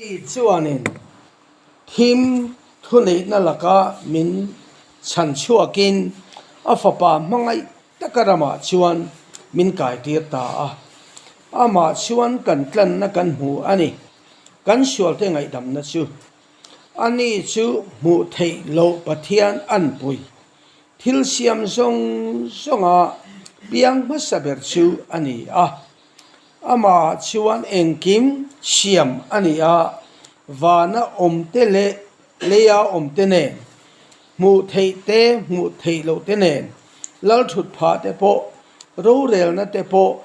Ani chuanin thim thuneihna laka min chhan chhuakin a fapa hmangaih taka ramah chuan min kaitir ta a. Amah chuan kan tlanna kan hmu a ni. Kan sualte ngaihdamna chu ani chu hmuh theih loh Pathian anpui thil siam zawng zawnga piang hmasa ber chu a ni a. Amah chuan engkim siam a ni a, vana awmte leh leia awmte nen, hmuh theih te hmuh theih loh te nen, lalthut phah te pawh, rorelna te pawh,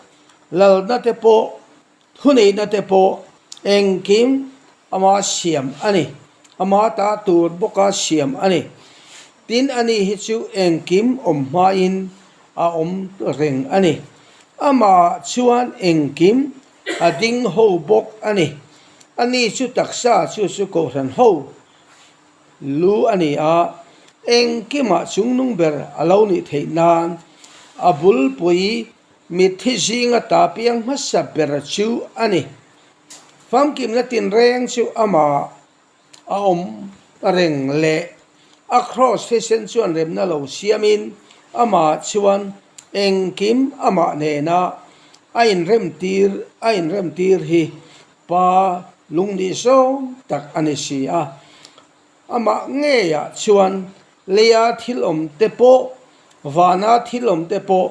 lalna te pawh, thuneihna te pawh, engkim ama siam a ni. Ama ta tur bawka siam a ni. Tin, ani hi chu engkim awm hmain a awm reng a ni. Amah chuan engkim a ding ho bawk a ni. Ani chu taksa chu chu kohhran ho lu a ni a, engkimah chungnung ber a lo nih theih nan a bulpui mitthi zinga ta piang hmasa ber chu a ni. Famkimna tinreng chu amah A awm reng leh a kraws thisen chuan remna lo siamin amah chuan engkim amah nena a inremtir a inremtir hi pa lungnih zawng tak a ni si a. Amah ngeiah chuan leia thil awm te pawh vana thil awm te pawh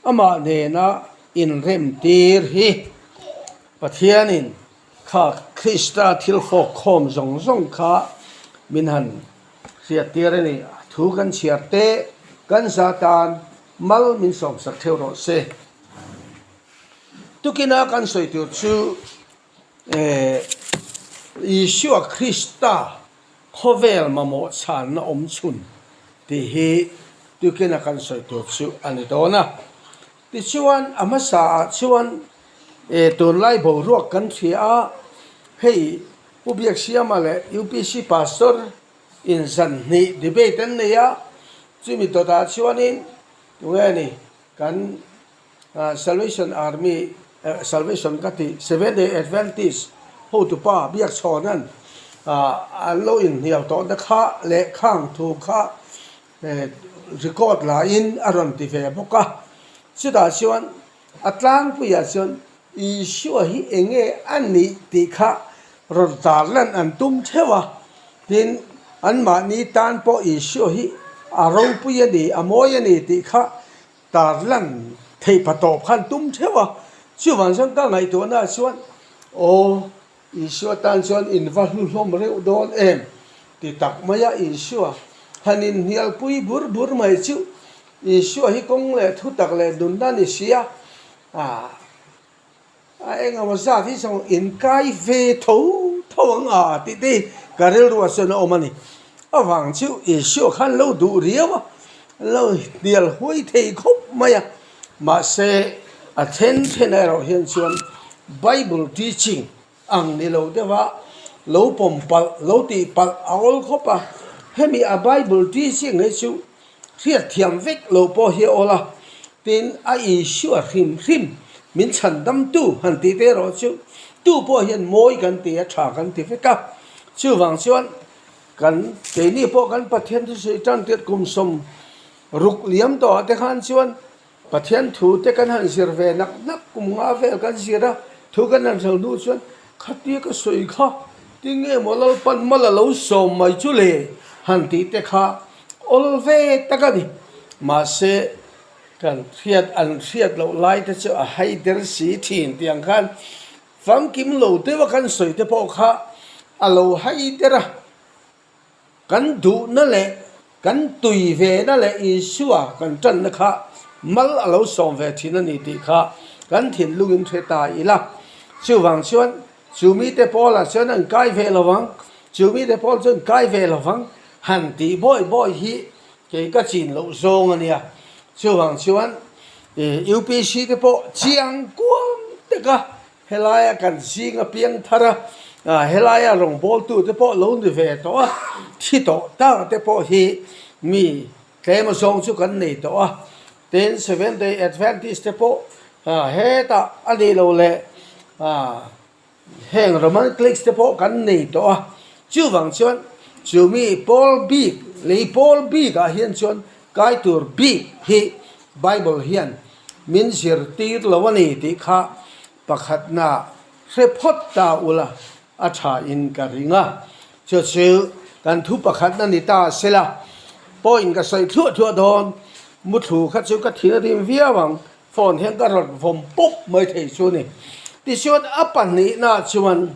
amah nena inremtir hi Pathianin Kha Krista thil fawk khawm zawng zawng kha min han hriattir a ni. Thu kan chhiar te, kan za tan mal min sawmsak theuh rawh se. Tukina kan sawi tur chu Isua Krista khawvel mamawh chhanna awm chhun tih hi tukina kan sawi tur chu a ni dawn a. Tichuan, a hmasaah chuan tunlai boruak kan hria a, hei Pu Biaksiama leh UPC Pastor in zan hnih debate an nei a, chumi dawtah chuanin tunge ni kan Salvation Army, Salvation ka tih, Seventh Day Adventist hotupa Biakchhawna'n an lo inhnial tawhna kha leh khang thu kha Record laiin a rawn ti ve bawk a, chutah chuan a tlangpuiah chuan Isua hi eng nge a nih tih kha rawn tarlan an tum theuh a, tin anmahni tan pawh Isua hi a ropui a ni, a mawi a ni tih kha tarlan theih pa tawp kha an tum theuh a, chuvang chuan ka ngaihtuahnaah chuan aw Isua tan chuan in va hlu hlawm reuh dawn em? ti tak maia Isua han inhnialpui bur bur mai chu Isua hi kawng leh thutak leh nunna ni sia a a engemaw zat hi zawng inkai ve tho tho ang a tih te hi ka rilruah chuan a awm a ni. Avang chu Isua khan lo duh riau a, lo hnial huai thei khawp mai a. Mahse, a then then erawh hian chuan Bible teaching ang ni lo deuha lo pawm palh, lo tih palh a awl khawp a. Hemi a Bible teaching hi chu hriatthiam vek lo pawh hi a awl a, tin a Isua hrim hrim min chhan damtu han tih te erawh chu tu pawh hian mawi kan ti a, tha kan ti vek a. Chuvang chuan kan keini pawh kan Pathian thusawi tan tirh kum Ruk liam tawhah te khan chuan Pathian thu te kan han zir ve nak nak kum nga vel kan zir a, thu kan han hlo hnu chuan khatia ka sawi kha tinge maw Lalpan mal a lo sawm mai chu le han tih te kha awl ve tak a ni. Mahse kan hriat an hriat loh lai te chu a hai der si thin tih ang khan famkim lo deuha kan sawi te pawh kha a lo hai der a. Kan duhna leh kan tui vena leh Isua kan tanna kha mal a lo sawm ve thin a ni tih kha kan thinlungin hre ta ila. Chuvang chuan chu mite pawlah chuan an kai ve lo vang, chu mite pawl chu an kai ve lo vang han tih bawi bawi hi kei ka chin loh zawng a nia. Chuvang chuan UPC te pawh chiang kuang taka Helaia kan zing a piang thar a, helaia rawngbawltu te pawh lo ni ve tawh a, thi tawh tak te pawh hi mi tlem azawng chu kan nei tawh a. Tin, Seventh Day Adventist te pawh hetah a nih loh leh. Heng Roman Catholics te pawh kan nei tawh a, chuvang chuan chu mi pawl bik, lei pawl bik ah hian chuan kai tur bik hi Bible hian min zirtir lo a ni tih kha pakhatna hre phawt ta ula a tha in ka ring a. Chu chu kan thu pakhatna ni ta sela, point ka sawi thluah thluah dawn, muthlu kha chu ka thin a rim viau ang. Phone hian ka rawn vawm pawp mai thei chu a ni. Tichuan a pahnihna chuan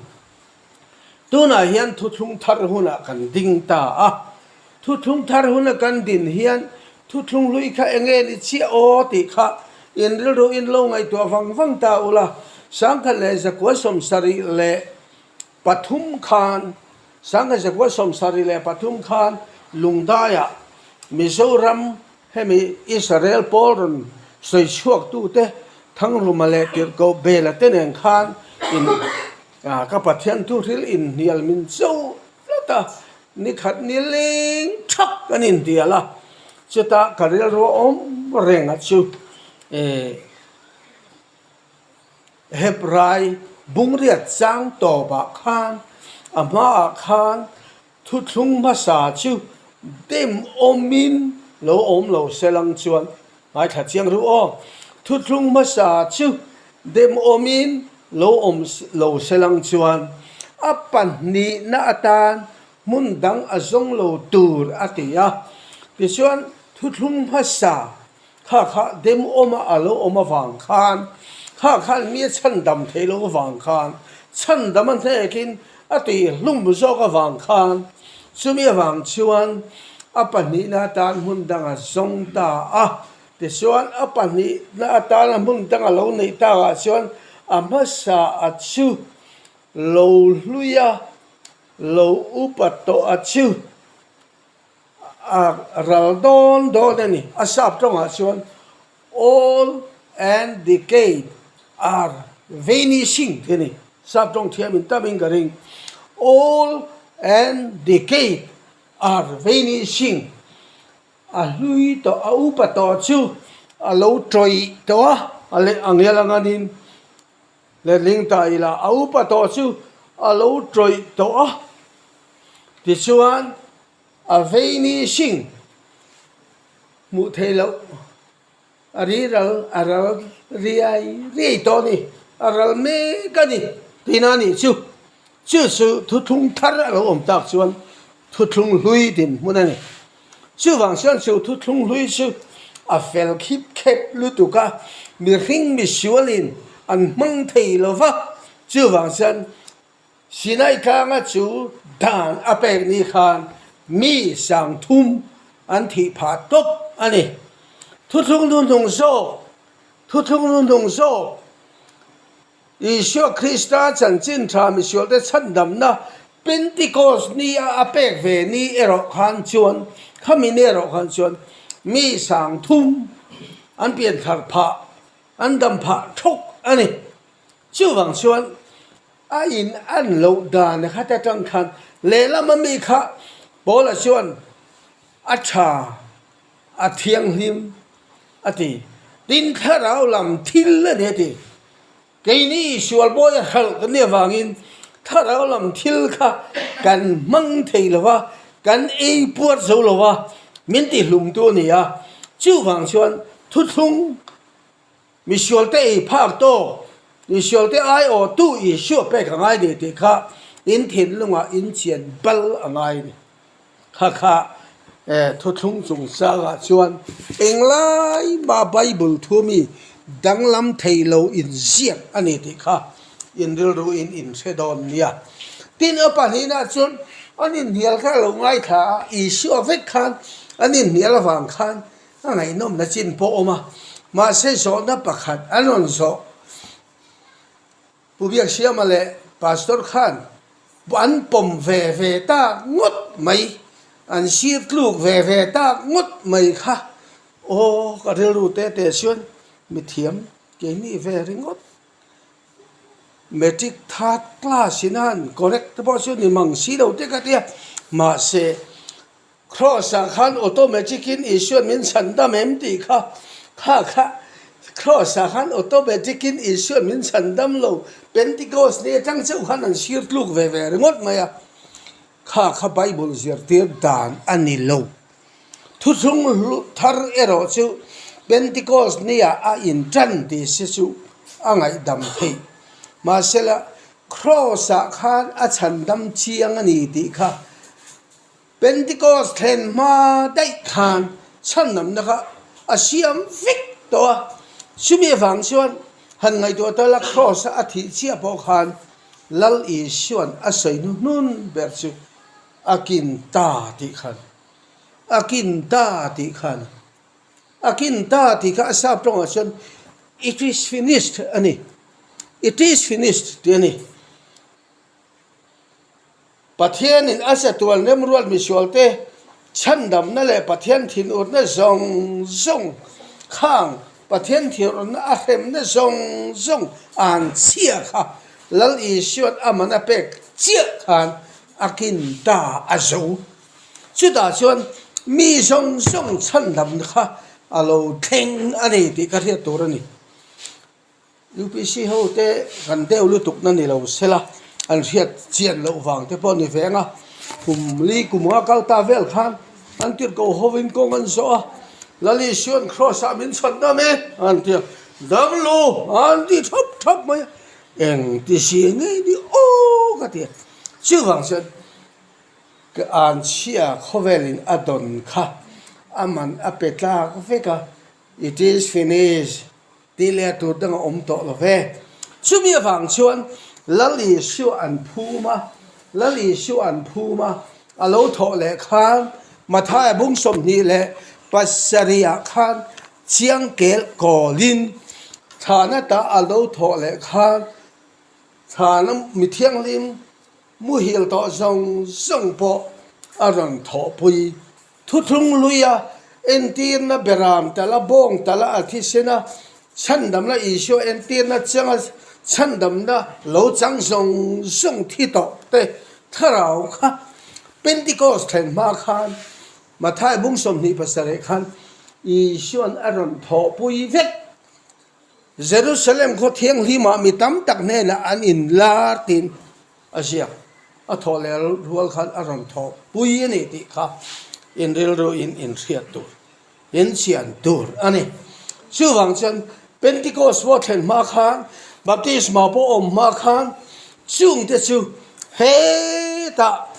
tunah hian thuthlung thar hunah kan ding ta a. Thuthlung thar huna kan din hian thuthlung hlui kha eng nge ni chiah aw tih kha in rilru in lo ngaihtuah vang vang ta ula. 1973 khan 1973 khan Lungdaiah Mizoram Hemi Israel pawl rawn sawi chhuaktute Thangruma leh Tirhkoh Bela te nen khan in ka Pathian thuhril inhnial min cho tlat a, nikhat ni leng thak an inhnial a, chutah ka rilru a awm reng a chu Hebrai bungriat chang tawpah khan a hmaah khan Thuthlung hmasa chu dem awmin lo awm lo se lang chuan ngaithla chiang ru aw. Thuthlung hmasa chu dem awmin lo awm lo se lang chuan a pahnihna atan hmun dang a zawng lo tur a ti a. Tichuan thuthlung hmasa Kha kha dem awma a lo awm avang khan, kha khan mi a chhandam theih loh avang khan, chhandam a hnekin a tih hlum zawk avang khan, chumi avang chuan a pahnihna atan hmun dang a zawng ta a. Tichuan a pahnihna atana hmun dang a lo neih takah chuan a hmasa a chu lo hlui a, lo upa tawh a chu. A ral dawn dawn a ni. A sap tawngah chuan Old and decayed are vanishing tih a ni. Sap tawng thiam in tam in ka ring. Old and decayed are vanishing. A hlui tawh, a upa tawh chu a lo tawih tawh a, a leh ang hial ang anin letling ta ila a upa tawh chu a lo tawih tawh a. Tichuan a vei ni hring hmuh theih loh a ri ral a ral riai riai tawh a ni, a ral mek a ni tihna a nih chu. Chu chu thuthlung thar a lo awm tak chuan thuthlung hlui dinhmun a ni. Chuvang chuan chu thuthlung hlui chu a fel khip khep lutuk a, mihring misualin an hmang thei lo va, chuvang chuan Sinai tlanga chu dan a pek ni khan mi 3000 an thih phah tawp a ni. Thuthlung hnuhnung zawk, Thuthlung hnuhnung zawk, Isua Krista chanchin tha misualte chhandamna Pentecost ni a a pek ve ni erawh khan chuan, khami ni erawh khan chuan mi 3000 an pianthar phah, an dam phah thawk a ni. Chuvang chuan a in an loh dan khat atang khan lehlam ami kha Paula chuan a tha, a thianghlim a ti. Tin thlarau lam thil a ni a ti. Keini sualbawi a hralh kan nih avangin thlarau lam thil kha kan hmang thei lo va, kan ei puar zo lo va, min tihlumtu a ni a. Chuvang chuan thuthlung Misualte ei phak tawk, misualte aiawhtu Isua pek a ngai ni tih kha in thinlungah in chian bal a ngai ni. Kha kha thuthlung chungchangah chuan englai mah Bible thu mi danglam thei lo inziak a ni tih kha in rilru in inhre dawn nia. Tin a pahnihna chuan an inhnial kha a lo ngaithla a, Isua vek khan an inhnial avang khan A ngaihnawmna chin pawh awm a, mahse zawhna pakhat an rawn zawh. Pu Biaksiama leh Pastor khan an pawm ve ve tak ngawt mai, an sir tluk ve ve tak ngawt mai kha aw ka rilru te te chuan mithiam keini ve ringawt. Matric third class in a han correct te pawh chu ni mang si lo te ka tia, mahse Kraws ah khan automatic in Isuan min chhan dam em tih kha kha kha. Kraws ah khan automatic in Isuan min chhan dam lo, Pentecost ni atang chauh khan an sir tluk ve ve ringawt mai a, kha kha Bible zirtir dan a ni lo. Thuthlung thar erawh chu Pentecost ni ah a in tan tih si chu a ngaihdam theih. Mahsela Kraws ah khan a chhan dam chiang a ni tih kha Pentecost thlen hma daih khan chhanamna kha a siam vek tawh a, chumi avang chuan han ngaihtuah ta la Kraws a a thih chiah pawh khan Lal Isua'n a sawi hnuhnun ber chu a kin ta tih khan a kin ta tih khan a kin ta tih kha a sap tawngah chuan it is finished a ni, it is finished tih a ni. Pathianin a chatuan remruat misualte chhandamna leh Pathian thinurna zawng zawng khang Pathian thinurna a hremna zawng zawng an chhia kha Lal Isua'n a man a pek chiah khan a kin ta a zo. Chutah chuan mi zawng zawng chhandamna kha a lo thleng a ni tih ka hriat tur a ni. UPC ho te kan deuh lutuk na ni lo sela an hriat chian loh vang te pawh a ni ve ang a, kum li kum nga kal ta vel khan an tirhkoh hovin kawng an zawh a, Lal Isua'n Kraws ah min chhawn dam e an ti a, dam lo an ti thap thap mai a, eng ti si ngei ni aw ka ti a, chuvang chuan ka anchhia khawvelin a dawn kha a man a pe tlak vek a, it is finished. Tih leh tur dang a awm tawh lo ve. Chumi avang chuan Lal Isua an phum a, Lal Isua an phum a, a lo thawh leh khan Mathaia bung 27 ah khan chiang kel kawlin thlahna ta a lo thawh leh khan thlahna mi thianghlim muhil tawh zawng zawng pawh a rawn thawhpui Thuthlung luia entirna beram tala bawng tala a thisen a, chhandamna Isua entirna changa chhandamna lo chang zawng zawng thi tawh te thlarau kha Pentecost thlen hma khan Mathai bung 27 khan Isua'n a rawn thawhpui vek. Jerusalem khaw thianghlimah mi tam tak hnenah an inlar tiin a ziak. A thawh leh rual khan a rawn thawh pui a ni tih kha in rilruin in hriat tur, in chian tur a ni. Chuvang chuan Pentecost pawh thlen hma khan, baptisma pawh awm hma khan chungte chu hetah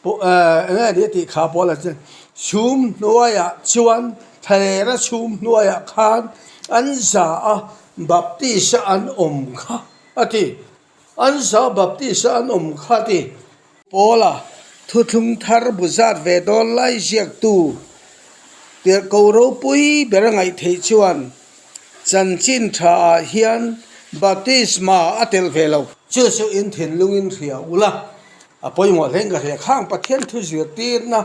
Eng nge ni a tih kha pawh la chuan chhum hnuaiah chuan thlalera chhum hnuaiah khan an za a baptist a an awm kha a ti an za baptist a an awm kha a ti. Paula thuthlung thar bu zat ve dawn lai ziaktu tirhkoh ropui ber a ngaih theih chuan chanchin tha ah hian baptisma a telh ve lo. Chu chu in thinlungin hria ula A pawimawh hle in ka hria. Khang Pathian thu zirtirna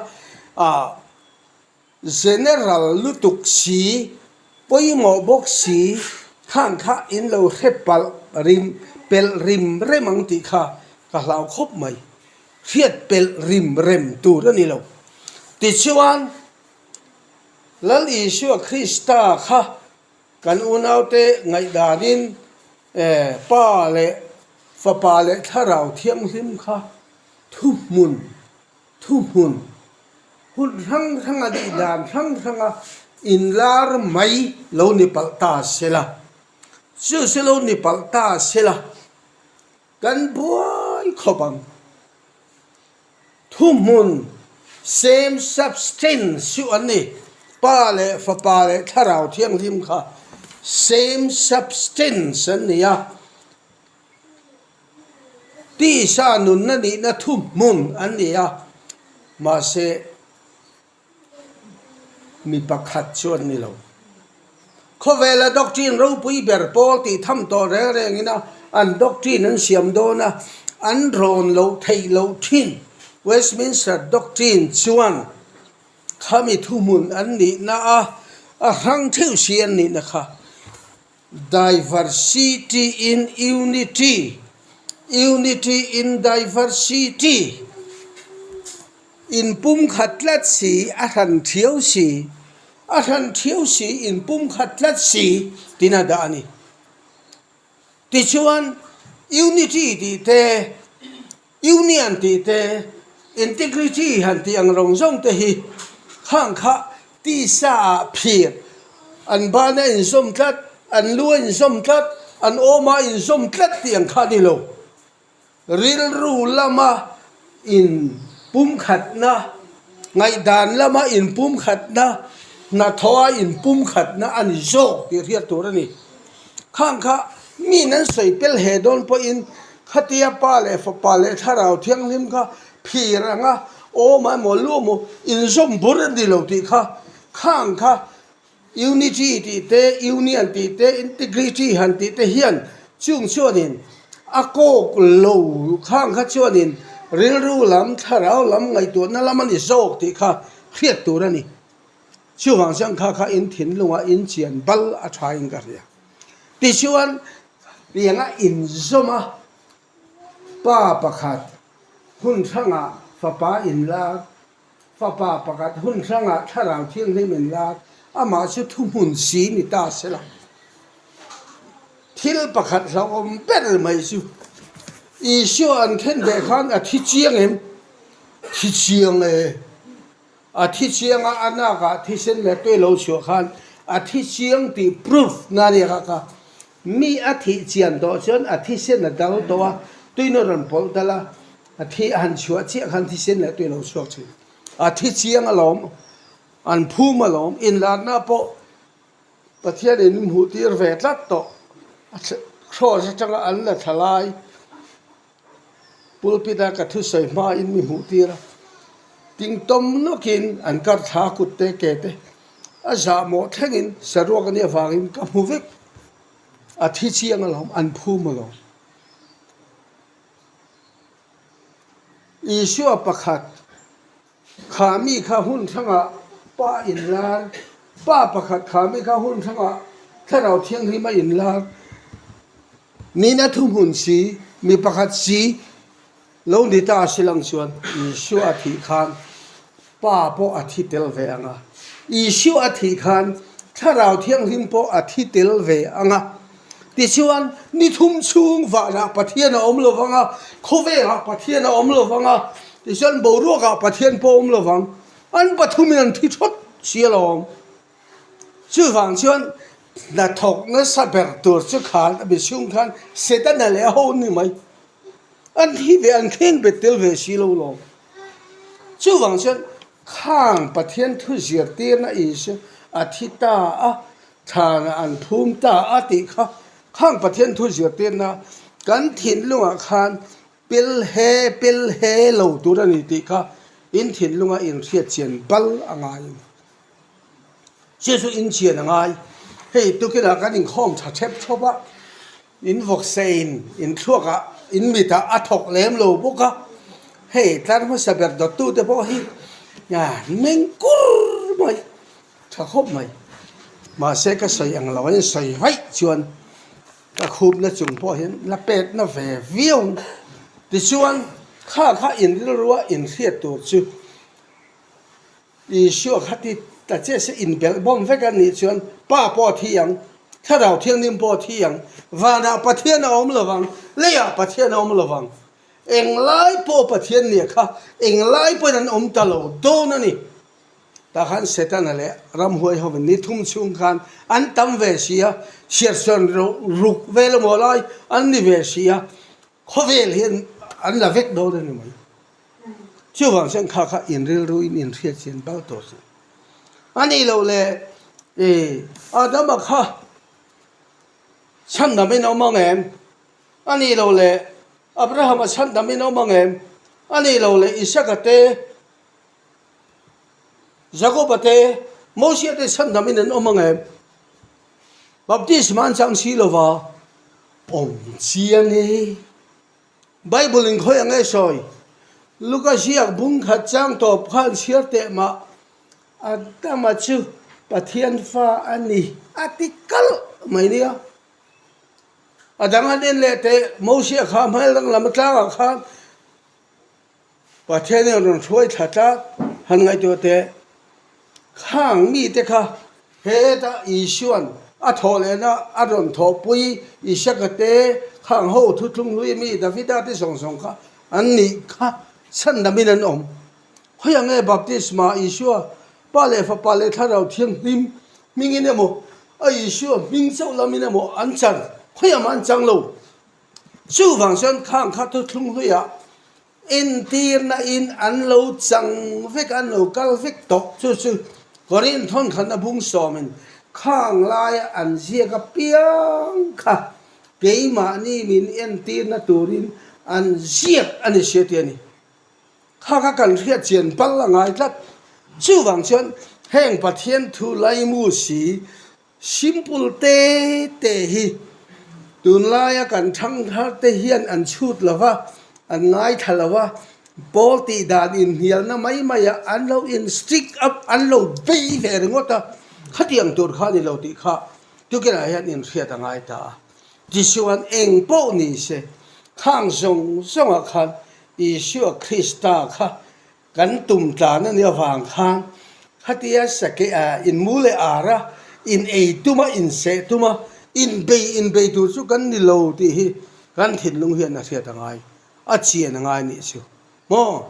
ah general lutuk si, pawimawh bawk si khang kha in lo hre palh rim pelh rim rem ang tih kha ka hlau khawp mai. Hriat pelh rim rem tur a ni lo. Tichuan Lal Isua Krista kha Kan unaute ngaihdanin Pa leh Fapa leh Thlarau Thianghlim kha thuhmun, thuhmun, hun hrang hranga nih dan hrang hranga inlar mai lo ni palh ta sela, chu chu lo ni palh ta sela kan buai khawp ang. Thuhmun, same substance, chu an ni. Pa leh Fapa leh Thlarau Thianghlim kha same substance an ni a. Tisa nunna nihna thuhmun an ni a, mahse Mi pakhat chu an ni lo. Khawvela doctrine ropui ber pawl tih tham tawh reng rengin a an doctrine an siam dawn a, an rawn loh theih loh thin. Westminster Doctrine chuan khami thuhmun an nihna a, a hrang theuh si an nihna kha. Diversity in unity, unity in diversity, inpumkhat tlat si, a hran thiau si. A hran thiau si, inpumkhat tlat si tiin a dah a ni. Tichuan, unity tih te, union tih te, integrity han tih ang rawng zawng te hi khang kha tisa ah phir, an ban a inzawm tlat, an lu a inzawm tlat, an awm a inzawm tlat tih ang kha a ni lo. Rilru lama inpumkhatna, ngaihdan lama inpumkhatna, hnathawha inpumkhatna a ni zawk tih hriat tur a ni. Khang kha miin an sawi pel he dawn pawhin khatia pa leh fapa leh thlarau thianghlim kha phir anga awm emaw lu emaw inzawm bur a ni lo tih kha khang kha Unity tih te, Union tih te, Integrity han tih te hian chung chuanin a kawk lo khang kha chuanin rilru lam, thlarau lam ngaihtuahna lam a ni zawk tih kha hriat tur a ni. Chuvang chuan kha kha in thinlungah in chian bal a thain ka hria. Tichuan, tianga inzawm a pa pakhat hun hrangah fapa inlar Fapa pakhat hun hrangah Thlarau Thianghlim in lak, amah chu thuhmun si ni ta se la. Thil pakhat hlauhawm ber mai chu Isua an khen beh khan a thi chiang em? Thi chiang e. A thi chiang a, a nakah thisen leh tui lo chhuah khan a thi chiang tih proof na nia kha kha. Mi a thih chian tawh chuan a thisen a dal tawh a, tuin a rawn pawlh tal a, A thi a han chhuah chiah khan thisen leh tui a lo chhuak thin. A thi chiang alawm, an phum alawm, inlarna pawh Pathianin min hmuh tir ve tlat tawh. A Kraws atanga an la thla lai pulpit a ka thusawi hmain mi hmuh tir a, tingtawm nawkin an kar thla kut te ke te a zahmawh thlengin saruak a nih avangin ka hmu vek. A thi chiang alawm, an phum alawm. Isua pakhat, Kha mi kha hun hrangah Pa inlar, Pa pakhat kha mi kha hun hrangah Thlarau Thianghlim a inlar, nihna thuhmun si, mi pakhat si lo ni ta a si lang chuan Isua a thih khan Pa pawh a thi tel ve ang a. Isua a thih khan Thlarau Thianghlim pawh a thi tel ve ang a. Tichuan, ni thum chhung vanah Pathian a awm lo vang a, khawvelah Pathian a awm lo vang a, tichuan boruakah Pathian pawh a awm lo vang. An pathumin an thi thawt si alawm. Chuvang chuan hnathawk nasa ber tur chu khan a mihring khan Setana leh a ho an ni mai. An thi ve, an thleng bet tel ve si lo lawm. Chuvang chuan khang Pathian thu zirtirna Isua a thi ta a, thlanah an phum ta a tih kha khang Pathian thu zirtirna kan thinlungah khan pel he pel he lo tur a ni tih kha in thinlunga inhriat chian bal a ngai a ni. Chu chu inchian a ngai. Hei tukinah kan inkhawm tha thep thawp a, in vawksain in thluakah in mitah a thawk lem lo bawk a, hei tlar hmasa ber dawttute pawh hi meng kur mai. Tha khawp mai. Mahse ka sawi ang lo in sawi vaih chuan ka khupna chung pawh hian la pekna ve viau ang. Tichuan kha kha in rilrua in hriat tur chu Isua kha ti ta che se inbelh bawm vek a nih chuan Pa pawh a thi ang, Thlarau Thianghlim pawh a thi ang, vanah Pathian a awm lovang, leiah Pathian a awm lovang. Englai pawh Pathian nia kha englai pawhin an awm ta lo dawn a ni. Tah khan Setana leh ramhuai hovin ni thum chhung khan an tam ve si a, chhiarsawn ruk vel emaw lai an ni ve si a, khawvel hian an la vek dawn a ni mai. Chuvang chuan kha kha inrilruin inhriat chian bal tawh chu a nih loh le i Adama kha chhandam in a awm ang em? A nih loh le Abrahama chhandam in a awm ang em? A nih loh le Isaka te Jakoba te, Mosia te chhandamin an awm ang em? Baptisma an chang si lova, awm chiang e. Bible in khawi ang e sawi? Luka ziak bung khat chang tawp khan chhiar teh mah, Adama chu Pathian fa a ni a ti kalh mai nia. A dang an en leh teh, Mosia kha hmel danglam tlangah khan Pathian hian rawn hruai thla tlat han ngaihtuah teh. Khang mite kha heta Isua'n a thawh lehna a rawn thawhpui Isaka te, khang ho thuthlung hlui mi Davida te zawng zawng kha an nih kha chhandamin an awm. Khawiah nge baptisma Isua Pa leh Fapa leh Thlarau Thianghlim hmingin emaw, a Isua hming chauh lamin emaw an chan? Khawiah mah an chang lo. Chuvang chuan khang kha thuthlung hluiah Entirna in an lo chang vek a, an lo kal vek tawh. Chu chu Korin thawnkhatna bung sawmin khang laia an ziak apiang kha keimahni min entirna turin an ziak a ni sia tih a ni. Kha kha kan hriat chian pal a ngai tlat. Chuvang chuan heng Pathian thu laimu si Simple te te hi tunlaia kan thangthar te hian an chhut lo va, an ngaithla lo va, pawl tih dan inhnialna mai maiah an lo in stick up, an lo bei ve ringawt a, khatiang tur kha a ni lo tih kha tukinah hian inhriat a ngai ta a. Tichuan eng pawh ni se, khang zawng zawngah khan Isua Krista kha Kan tum tlan a nih avang khan khatia sake ah in mu leh ar a, in ei tum a, in seh tum a, in bei in bei tur chu kan ni lo tih hi kan thinlung hian a hriat a ngai, a chian a ngai nih chu. Maw?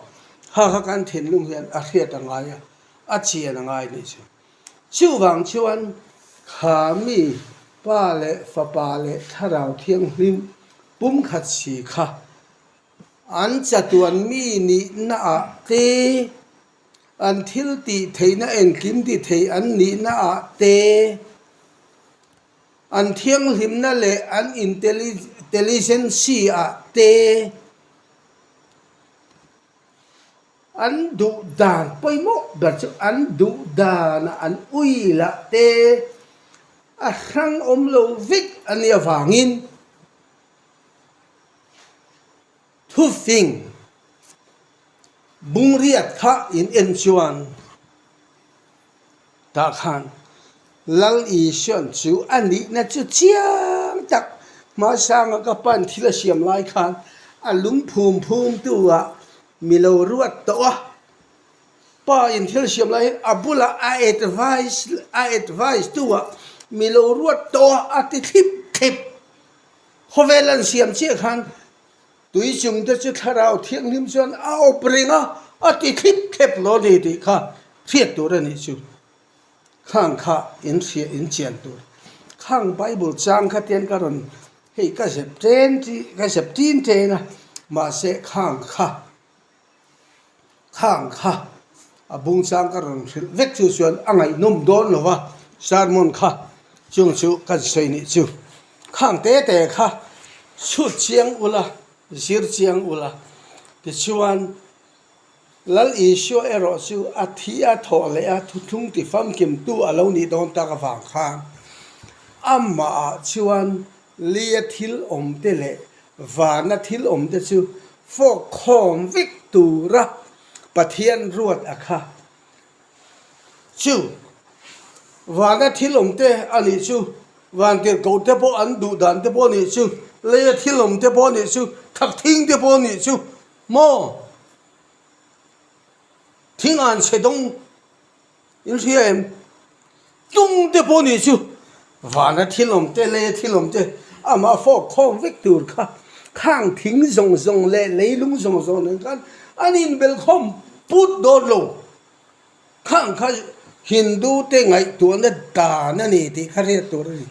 Kha kha kan thinlung hian a hriat a ngai a, a chian a ngai nih chu. Chuvang chuan kha mi Pa leh Fapa leh Thlarau Thianghlim pumkhat si kha An chatuan mi nihna ah te, an thil tih theihna engkim ti thei an nihna ah te, an thianghlimna leh an intelligency ah te, an duh dan pawimawh ber chu an duh danah an ui lah te a hrang awm lo vek a nih avangin, Thufing bungriat kha in en chuan tah khan Lal Isuan chu a nihna chu chiang tak hmasanga ka pan thil a siam lai khan a lung phum phum tu ah mi lo ruat tawh a, pa in thil siam lai hian a bulah a advice a advice tu ah mi lo ruat tawh a a ti thlip thlep. Khawvel an siam chiah khan tui chung te chu thlarau thianghlim chuan a awp reng a, a ti thlip thlep lo ni tih kha hriat tur a nih chu. Khang kha in hria in chian tur. Khang Bible chang kha tian ka rawn hei ka zep ṭen ka zep ṭin ṭen a, mahse khang kha Khang kha a bung chang ka rawn hrilh vek chu chuan a ngaihnawm dawn lo va, sermon kha chung chu kan sawi nih chu. Khang te te kha chhut chiang ula, zir chiang ula, tichuan Lal Isua erawh chu a thi a thawh leh a thuthlung ti famkimtu a lo nih dawn tak avang khan amahah chuan Lia thil awmte leh vana thil awmte chu fawk khawm vek tura Pathian ruat a kha. Chu vana thil awmte a nih chu, vantirhkoh te pawh an duh dan te pawh a nih chu, leia thil awmte pawh a nih chu, thakthing te pawh a nih chu maw? Thing an chhe dawng. In hria em? Tung te pawh nih chu vana thil awm te leh thil awm te amah fawk khawm vek tur kha khang thing zawng zawng leh leilung zawng zawng nen khan an inbel khawm put dawn lo. Khang kha Hindu te ngaihtuahna dan a ni tih kha hriat tur a ni.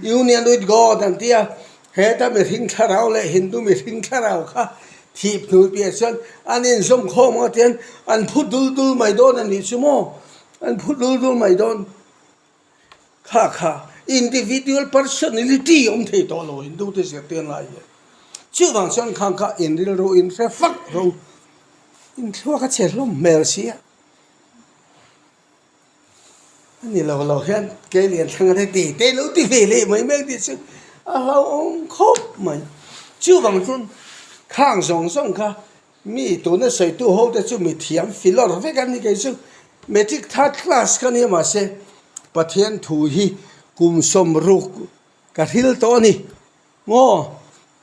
Union with God an ti a, heta mihring thlarau leh Hindu mihring thlarau kha Thih hnu piah chuan an inzawm khawm ang a tian an phu dul dul mai dawn a nih chu maw? An phu dul dul mai dawn. Kha kha individual personality awm thei tawh lo Hindu te zirtir lai hian. Chuvang chuan khang kha in rilru in hre fak ro in thluak a che hlawm hmel si a. A ni lo lo hian ke lian thleng a ti te lo ti ve leh mai mai tih chu a hlauhawm khawp mai. Chuvang chuan khang zawng zawng kha mi tuna sawitu ho te chu mi thiam filawr vek an ni kei chu matric third class kha nia mahse Pathian thu hi kum sawmruk ka hril tawh a ni. Maw?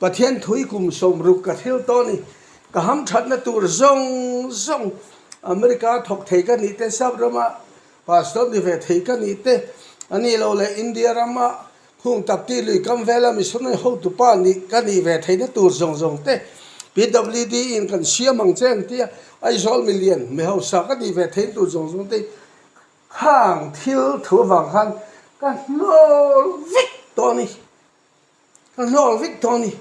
Pathian thui kum 60 ka thil tawh a ni. Ka hamthatna tur zawng zawng America thawk thei ka nih te sap rama Pastor ni ve thei ka nih te, a nih loh leh India rama khung Tapti lui kam vela missionary hotupa nih ka nih ve theihna tur zawng zawng te PWD in kan siam ang che ang tia Aizawl milian mi hausa ka nih ve theihna tur zawng zawng te khang thil thu avang khan ka hnawl vek tawh a ni. Ka hlawk vek tawh a ni.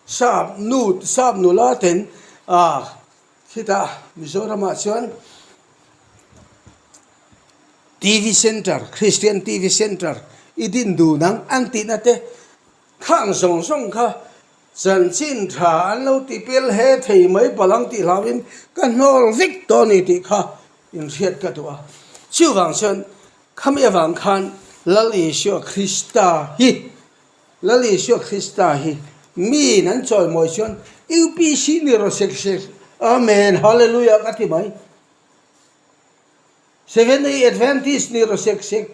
Sap nu sap nula ten ah khitah Mizoramah chuan TV center Christian TV center i din dun ang an tihna te khang zawng zawng kha chanchin tha an lo ti pel he thei mai palh ang tih hlauhin ka hnawl vek tawh a ni tih kha inhriat ka duh a. Chuvang chuan Khami avang khan Lal Isua Krista hi Lal Isua Krista hi miin an chawimawi chuan UPC ni rawh sek sek Amen Hallelujah ka ti mai. Seventh Day Adventist ni rawh sek sek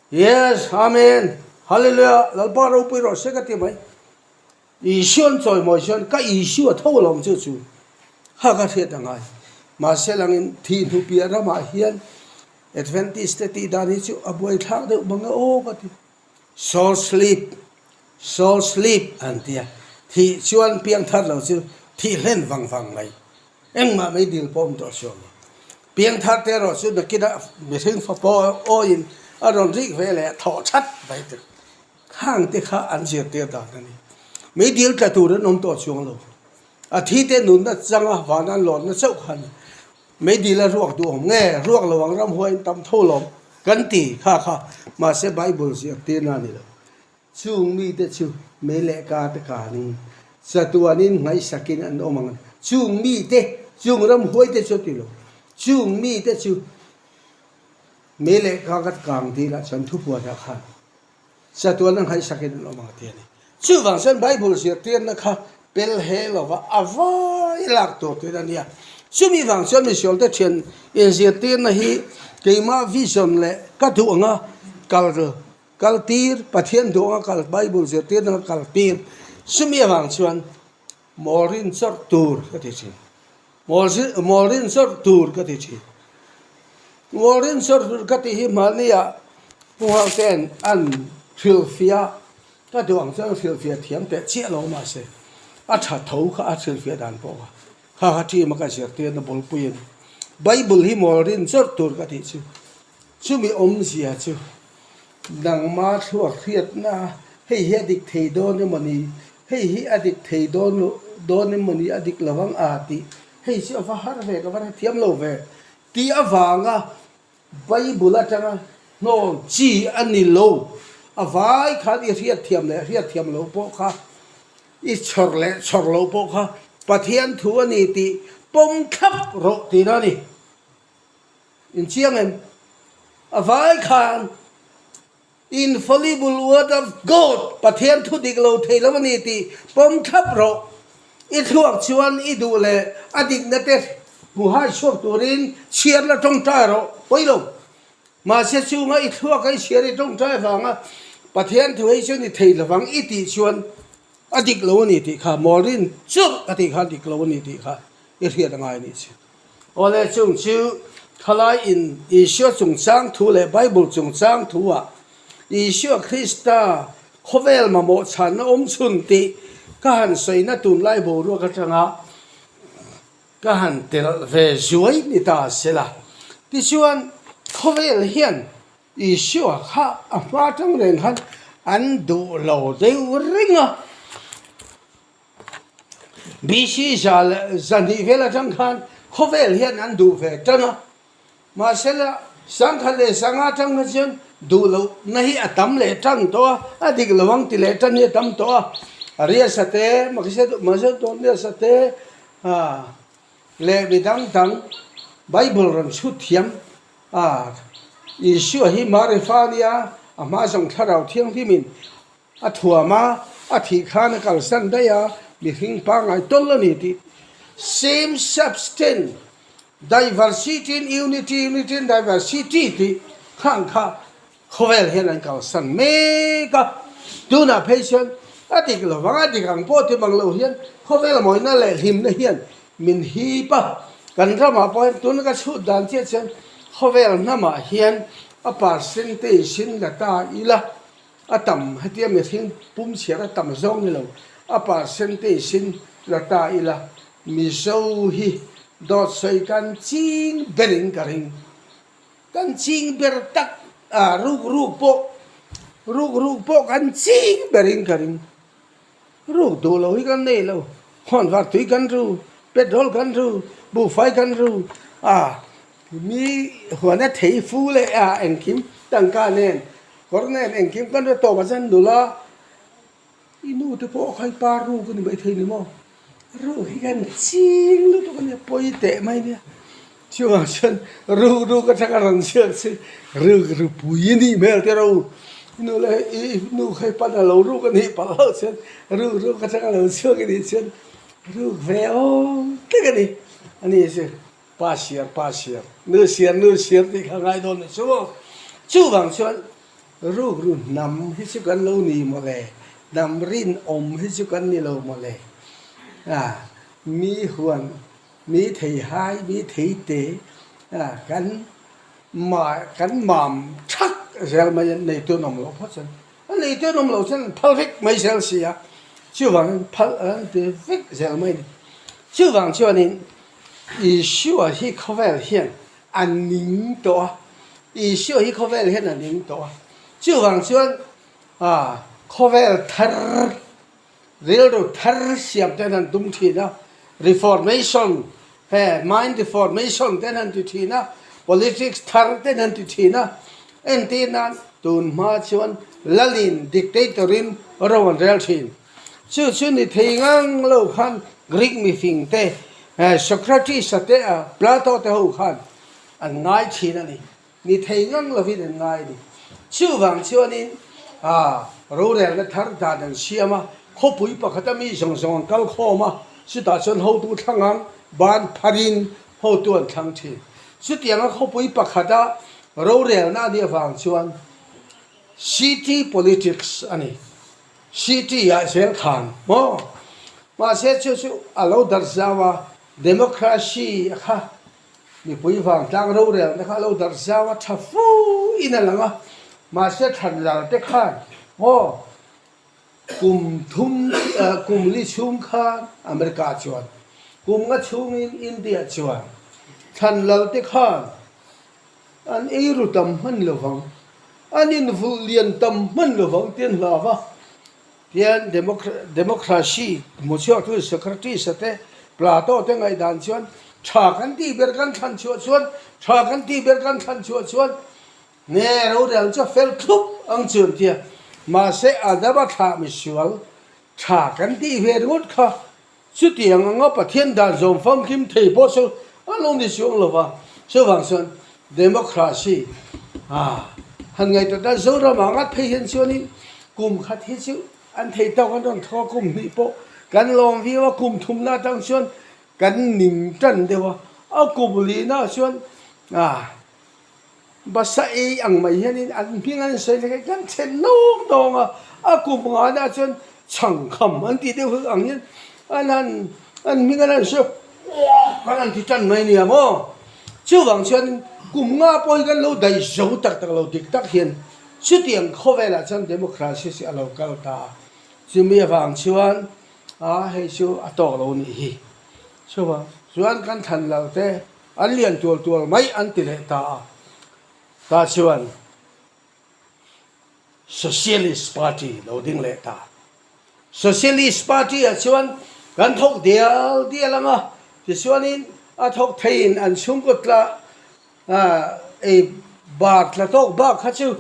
Yes Amen Hallelujah Lalpa ropui rawh se ka ti mai. Isua an chawimawi chuan ka Isua tho alawm chu chu kha ka hriat a ngai. Mahse langin thih hnu piah ramah hian Adventist te tih dan hi chu a buaithlak deuh bang e aw ka ti. Soul sleep, soul sleep an ti a, thih chuan piang thar lo chu thih hlen vang vang mai. Engmah mai dil pawh awm tawh suah lo. Piang thar te erawh chu nakinah mihring fapa awiin a rawn rik ve leh thawh that mai tur. Khang te kha an zirtir dan a ni. Meidil tla tur an awm tawh chuang lo. A thi te nunna changa van an lawnna chauh kha a ni. Meidil a ruak duh awm nge? Ruak lo ang ramhuai in tam tho lawm kan ti kha kha. Mahse Bible zirtirna a ni lo. Chung mite chu mei leh ka te kanin chatuanin ngaihsakin an awm ang a ni. Chung mite, chung ramhuai te chu a ti lo. Chung mite chu mei leh ka ka kang dilah chuan thupuanah khan Chatuan a nghaihsakin an awm ang ti a ni. Chuvang chuan Bible zirtirna kha pel he lova a vai lak tur tiin a nia. Chumi vang chuan misualte thian inzirtirna hi keimah vision leh ka duh anga kal kal tir, Pathian duh anga kal Bible zirtirna kha kal tir. Chumi avang chuan mawl rin chawrh tur ka ti thin. Mawl rin chawrh tur ka ti thin. Mawl rin chawrh tur ka tih hi mahnia Pu Haute'n an hrilhfiah ka duh ang chuan hrilhfiah thiam teh chiah lo mahse a tha tho kha a hrilhfiah dan pawh kha kha kha team a ka zirtirna bulpui a ni. Bible hi mawl rin chawrh tur ka tih chu chumi awmzia chu Nangma thluak hriatna, hei hi a dik thei dawn emaw ni, hei hi a dik thei dawn dawn emaw ni, a dik lo ang a tih, hei chu a va har ve, ka va hrethiam lo ve tih avanga Bible atanga hnawl chi a ni lo. A vai khan i hriatthiam leh hriatthiam loh pawh kha, i chhawr leh chhawr loh pawh kha Pathian thu a ni tih pawm thlap rawh tihna a ni. Inchiang em? A vai khan Infallible Word of God, Pathian thu dik lo thei lo a ni tih pawm thlap rawh. I thluak chuan i duh leh a dikna te hmu hai chhuak turin chhiar la tawngtai rawh, pawi lo. Mahse chunga i thluak a i chhiar i tawngtai avanga Pathian thu hei chu ni thei lovang i tih chuan a dik lo a ni tih kha, Maureen churh a tih kha a dik lo a ni tih kha i hriat a ngai a nih chu. Awle chung chu thalai in Isua chungchang thu leh Bible chungchang thu ah Isua Krista khawvel mamawh chhanna awm chhun tih ka han sawina tunlai boruak atanga ka han telh ve zuai ni ta sela. Tichuan khawvel hian Isua kha a hma tang reng khan an duh lo deuh reng a. BC za leh zahnih vel atang khan khawvel hian an duh ve tan a, mahsela sangkhat leh sanga atang kha chuan duh lohna hi a tam leh tan tawh a, a dik lo ang ti leh tan hi a tam tawh a, Ariasa te, Macedoniasa te leh mi dang dang Bible rawn chhut thiam a, Isua hi Marifa a nia, a hma zawng Thlarau Thianghlimin A thuam a, a thih khan a kalsan daih a, mihring pangngai tawl a ni tih Same substance, diversity in unity, unity in diversity tih khang kha khawvel hian an kalsan mek a. Tunah phei chuan a dik lo vang, a dik ang pawh ti mang lo hian khawvel mawina leh hlimna hian min hip a. Kan ramah pawh hian tuna ka chhut dan chiah chuan. Khawvel hnamah hian a percentage in la ta ila, a tam hetia mihring pum chhiar a tam zawng ni lo, a percentage in la ta ila, Mizo hi dawt sawi kan ching berin ka ring. Kan ching ber tak a, ruk ruk pawh, ruk ruk pawh kan ching berin ka ring. Ruk duh lo hi kan nei lo, khawnvar tui kan ru, petrol kan ru, buhfai kan ru a, mi huana thei fu leh a engkim tangka nen kawr nen engkim kan ru tawp ah chuan nula i nu te pawh kha i pa ruk a ni maithei ni maw? Ruk hi kan ching lutuk a nia, pawi teh mai nia. Chuvang chuan ruk ruk atanga rawn chhiat chu ruk rupui a nih hmel te ro. Nu leh i nu kha i pan a lo ruk a nih palh loh chuan ruk ruk atanga lo chhuak a nih chuan ruk ve awm tak a ni. A ni chu pa siar pa siar, nu siar nu siar tih kha ngai dawn ni chu maw. Chuvang chuan ruk ru hnam hi chu kan lo ni mawle, hnam rinawm hi chu kan ni lo mawle. A mi huan Mi thei hai, mi thei te kan ma kan mam thak zel mai a, neitu an awm loh phawt chuan a neitu an awm loh chuan an phal vek mai zel si a, chuvangin phal an ti vek zel mai a ni. Chuvang chuanin Isua hi khawvel hian a ning tawh a, Isua hi khawvel hian a ning tawh a, chuvang chuan khawvel thar Rilru thar siam ten an tum thin a, reformation he mind reformation ten an ti thin a, politics thar ten an ti thin a, entir nan tun hma chuan lalin dictator in ro an rel thin. Chu chu ni thei ngang lo khan Greek mifing te Socrates a te Plato te ho khan an ngai thin a ni. Ni thei ngang lovin an ngai a ni. Chuvang chuanin rorelna thar dan an siam a, khawpui pakhata mi zawng zawng an kal khawm a, chutah chuan hotu thlang ang ban pharin hotu an thlang thin. Chutianga khawpui pakhata rorelna a nih avang chuan city politics a ni. City ah zel khan maw? Mahse chu chu a lo darh zau a, democracy a kha Mipui vangtlang rorelna kha a lo darh zau a, tha fu in a lang a, mahse thlanlar te khan maw kum thum kum li chhung khan America chuan kum nga chhungin India chuan thlanlal te khan an ei ru tam hman lovang, an invulh lian tam hman lovang tih an hlau va. Tian democracy hmuchhuaktu Socrates-a te, Plato te ngaihdan chuan tha kan tih ber kan thlan chhuah chuan, tha kan tih ber kan thlan chhuah chuan nge rorel chu a fel thlup ang chu an ti a. Mahse Adama thlah misual tha kan tih ve ringawt kha Chutiang anga Pathian dan zawm famkim thei pawh chu a lo ni chuang lo va, chuvang chuan democracy a han ngaihtuah ta Zoramah ngat phei hian chuanin kum khat hi chu an thei tawk an rawn thawk a, kum hnih pawh kan lawm viau a, kum thumna atang chuan kan ning tan deuh a, a kum lihnaah chuan a Basa ei ang mai hianin an hming an sawi leh kan then nawng nawng a, a kum ngana chuan chhangkham an tih deuh hi ang hian an han an hming an han sawi kuak an han ti tan mai nia maw. Chuvang chuanin kum nga pawh hi kan lo daih zo tak tak lo dik tak hian chutiang khawvelah chuan democracy chu a lo kal ta a, chumi avang chuan a hei chu a tawk lo nih hi. Chuvang chuan kan thlan lo te. An lian tual tual mai an ti leh ta a, tah chuan Socialist Party lo ding leh ta. Socialist Party ah chuan kan thawk dial dial ang a, tichuanin a thawk theiin an chhungkaw tla ei bar tla tawk bak kha chu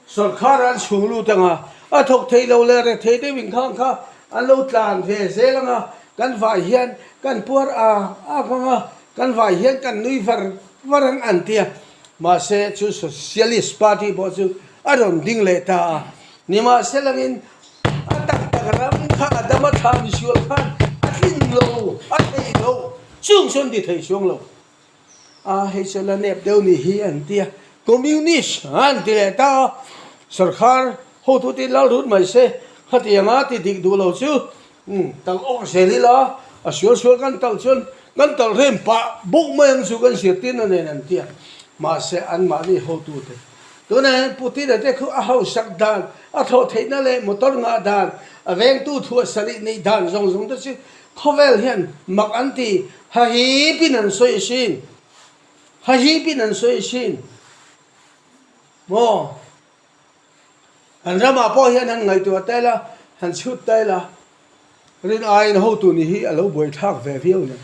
Sawrkhar an chhung lut ang a, a thawk thei lo leh rethei deuh inkhang kha an lo tlan ve zel ang a, kan vai hian kan puar a ak ang a, kan vai hian kan nui var var ang an ti a. Mahse chu Socialist Party pawh chu a rawn ding leh ta a, nimahselangin a tak tak ram kha a dam a thla misual khan a tlin lo, a thei lo, chung chuan ti thei chuang lo. A hei chu la nep deuh nih hi an ti a, Communist an ti leh ta a, sorkar hotute lal rut mai se, khatianga ti dik duh lo chu tal awk zel ila, a sual sual kan tal chuan kan tal rem pah bawk mai ang chu kan zirtirna nen an ti a. Mahse anmahni hotute tunah hian Putin-a te khu a hausak dan, a thlawh theihna leh motor ngah dan, a vengtu thuah sarih neih dan zawng zawng te chu khawvel hian mak an ti, hahipin an sawi asin, hahipin an sawi asin maw? An ramah pawh hian han ngaihtuah ta ila, han chhut ta ila, rin aiin hotu ni hi a lo buaithlak ve viau nen.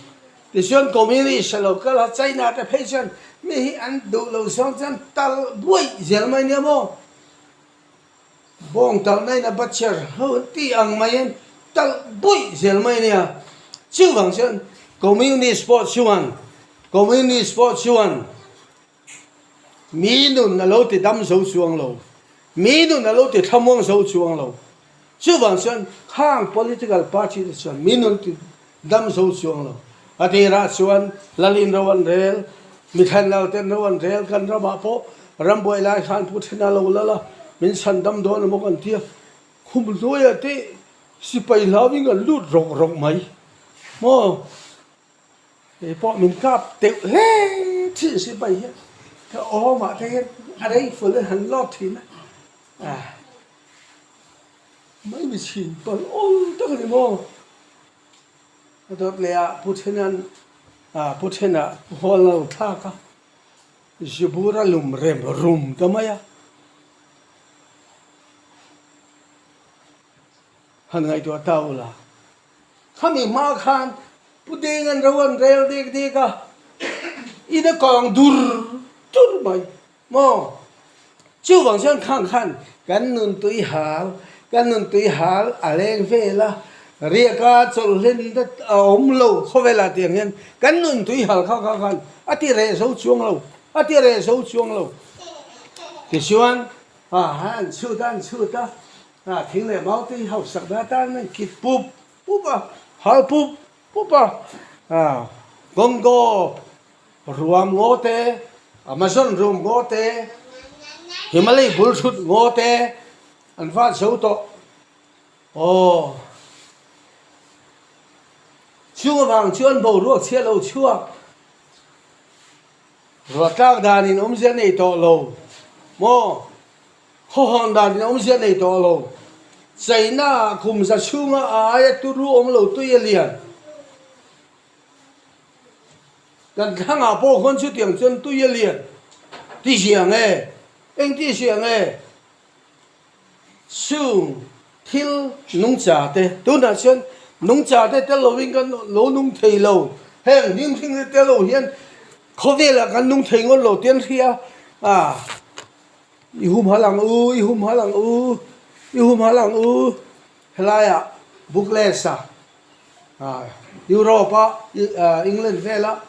Tichuan Communist a lo kal a, China te phei chuan mi hi an duh lo zawng chuan tal buaih zel mai nia maw? Bawng talh na in a butcher ho an tih ang maiin talh buaih zel mai nia. Chuvang chuan Communist pawh chuan, Communist pawh chuan Mi nun a lo ti dam zo chuang lo. Mi nun a lo ti thlamuang zo chuang lo. Chuvang chuan khang political party te chuan mi nun ti dam zo chuang lo. A tirah chuan Lalin ro an rel, mi thenlal ten ro an rel kan ramah pawh rambuai lai khan Pu Thena lo lal a, min chhan dam dawn emaw kan tia. Khum hnuaiah te sipai hlauin an lut rawk rawk mai maw? Kei pawh min kap teuh hle thin si pai hian ka awmah te hian a rifle in han lawt thin a, mai mi chhin palh awl tak a ni maw? A dawt leh ah Pu Thenan ah Pu Thena hual a lo thlak a, zibur a lum rem rum ta mai a. Han ngaihtuah ta ula. Khami hma khan Pu Ding an ro an rel dek dek a, in a kang dur dur mai maw? Chuvang chuan khang khan kan nun tui hal, kan nun tui hal a leng vel a, riaka chawlh hlen te a awm lo khawvelah tiang hian kan nun tui hal kha kha khan a ti reh zo chuang lo, a ti reh zo chuang lo. Tichuan a an chhut a an chhut a, A thing leh mau te hi hausak na atan an kit pup pup a, hal pup pup a, Congo ruam ngaw te, Amazon ruam ngaw te, Himalay bul thut ngaw te an vat zo tawh. Aw, chung avang chuan boruak chhia lo chhuak, ruah tlak danin awmzia nei tawh lo maw? Khawhawn dan in awmzia nei tawh lo. China ah kum za chhunga a aia turu awm lo tui a lian. Kan thlangah pawh khawn chutiang chuan tui a lian ti ziang e, eng ti ziang e? Chung thil nungcha te, tunah chuan nungcha te tel lovin kan lo nung thei lo, heng hnim hring te tel lo hian khawvelah kan nung thei ngawt lo ti an hria a. I humhal ang u, i humhal ang u, i humhal ang u. Helaiah Bookless-a, Europe-a, England vela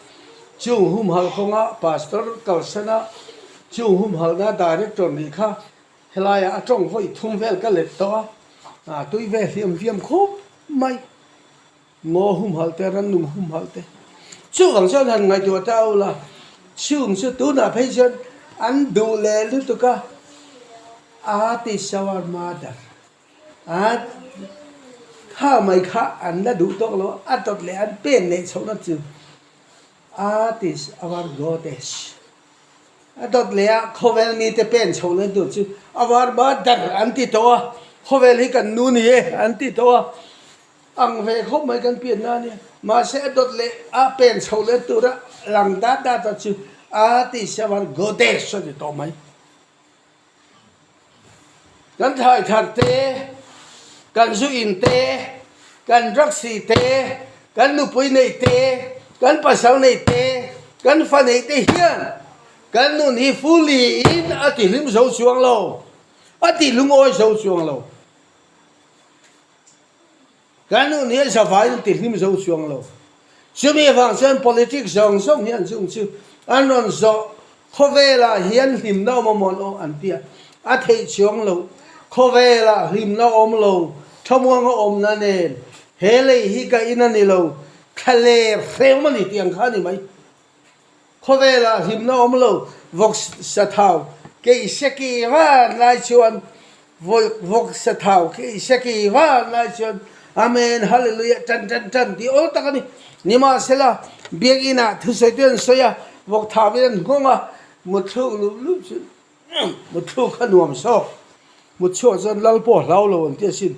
chung humhal kawnga Pastor kalsana chung humhalna Director nih kha helaiah a tawng vawi thum vel ka let tawh a, tui ve hliam hliam khawp mai. Ngaw humhalh te, rannung humhalh te. Chuvang chuan han ngaihtuah ta ula, chung chu tunah phei chuan an duh leh lutuk a, a ti shower mother a kha mai kha an la duh tawk lo a, a dawt leh an pen leh chhohna chu a ti our goddess a dawt leh a khawvel mite pen chhohna tur chu our mother an ti tawh a, khawvel hi kan nu ni e an ti tawh a. Ang ve khawp mai kan pian na ania. Mahse a dawt leh a pen chho leh tura lang dat dat a chu a ti siam a Goddess a ni tawh mai. Kan thlai thar te, kan zu in te, kan drugs si te, kan nupui nei te, kan pasal nei te, kan fa nei te hian kan nun hi fully in a ti hlim zo chuang lo, a ti lungawi zo chuang lo. Kan nun hi zavaiin an ti hlim zo chuang lo. Chumi avang chuan politics zawng zawng hi an chung chu an rawn zawh khawvelah hian hlimna awm amawn aw an ti a, a theih chuang lo. Khawvelah hlimna awm lo, thlamuanga awmna nen he lei hi ka in a ni lo, thla ler hrehawm a ni tih ang kha a ni mai. Khawvelah hlimna awm lo, vawk sathau keih se ki van lai chuan, vawk sathau keih se ki van lai chuan Amen Hallelujah tan tan tan tih awl tak a ni. Nimahsela, Biakinah thusawitu an sawi a, vawk thauin an nghawng a. Mutthluk lup lup chu mutthluk kha nuam zawk. Mutchhuak chuan lal pawh hlau lo an ti asin.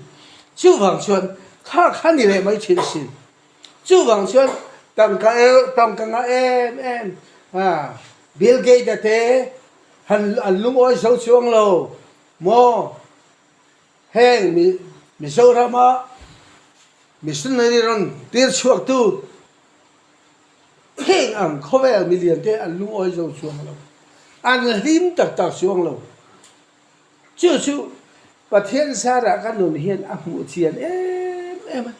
Chuvang chuan kha kha ni leh mai thin asin. Chuvang chuan tangka el tangka ngah em em a Bill Gates a te han an lungawi zo chuang lo maw? Heng Mizorama missionary rawn tir chhuaktu heng ang khawvel milian te an lungawi zo chuang lo, an hlim tak tak chuang lo. Chu chu Pathian zarah ka nun hian a hmuh chian em em a ni.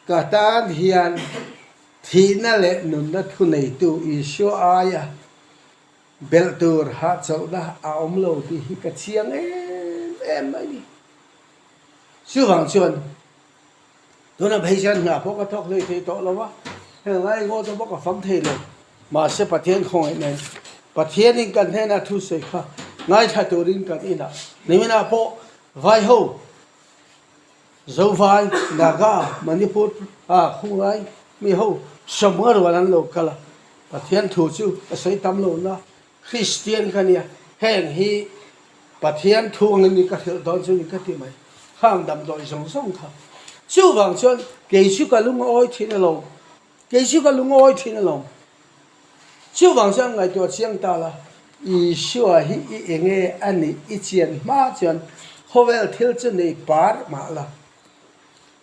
Ka tan hian thihna leh nunna thuneitu Isua aia Belh tur hahchawlhna a awm lo tih hi ka chiang em em mai ni. Chuvang chuan tuna phei chuan hna pawh ka thawk hlei thei tawh lo a, heng lai ngaw te pawh ka fam thei lo. Mahse Pathian khawngaih nen Pathianin kan hnenah thu sawi kha ngaithla turin kan inah niminah pawh vaiho Zovai, Naga, Manipur ah khunglai mi ho sawmnga rual an lo kal a, Pathian thu chu ka sawi tam lo na, Kristian ka nia, heng hi Pathian thu angin ni ka hrilh dawn chu ni ka ti mai, khang damdawi zawng zawng kha. Chuvang chuan kei chu ka lung a awi thin alawm, kei chu ka lung a awi thin alawm. Chuvang chuan ngaihtuah chiang ta la, Isua hi i enge a nih i chian hma chuan khawvel thil chu nei par mah la.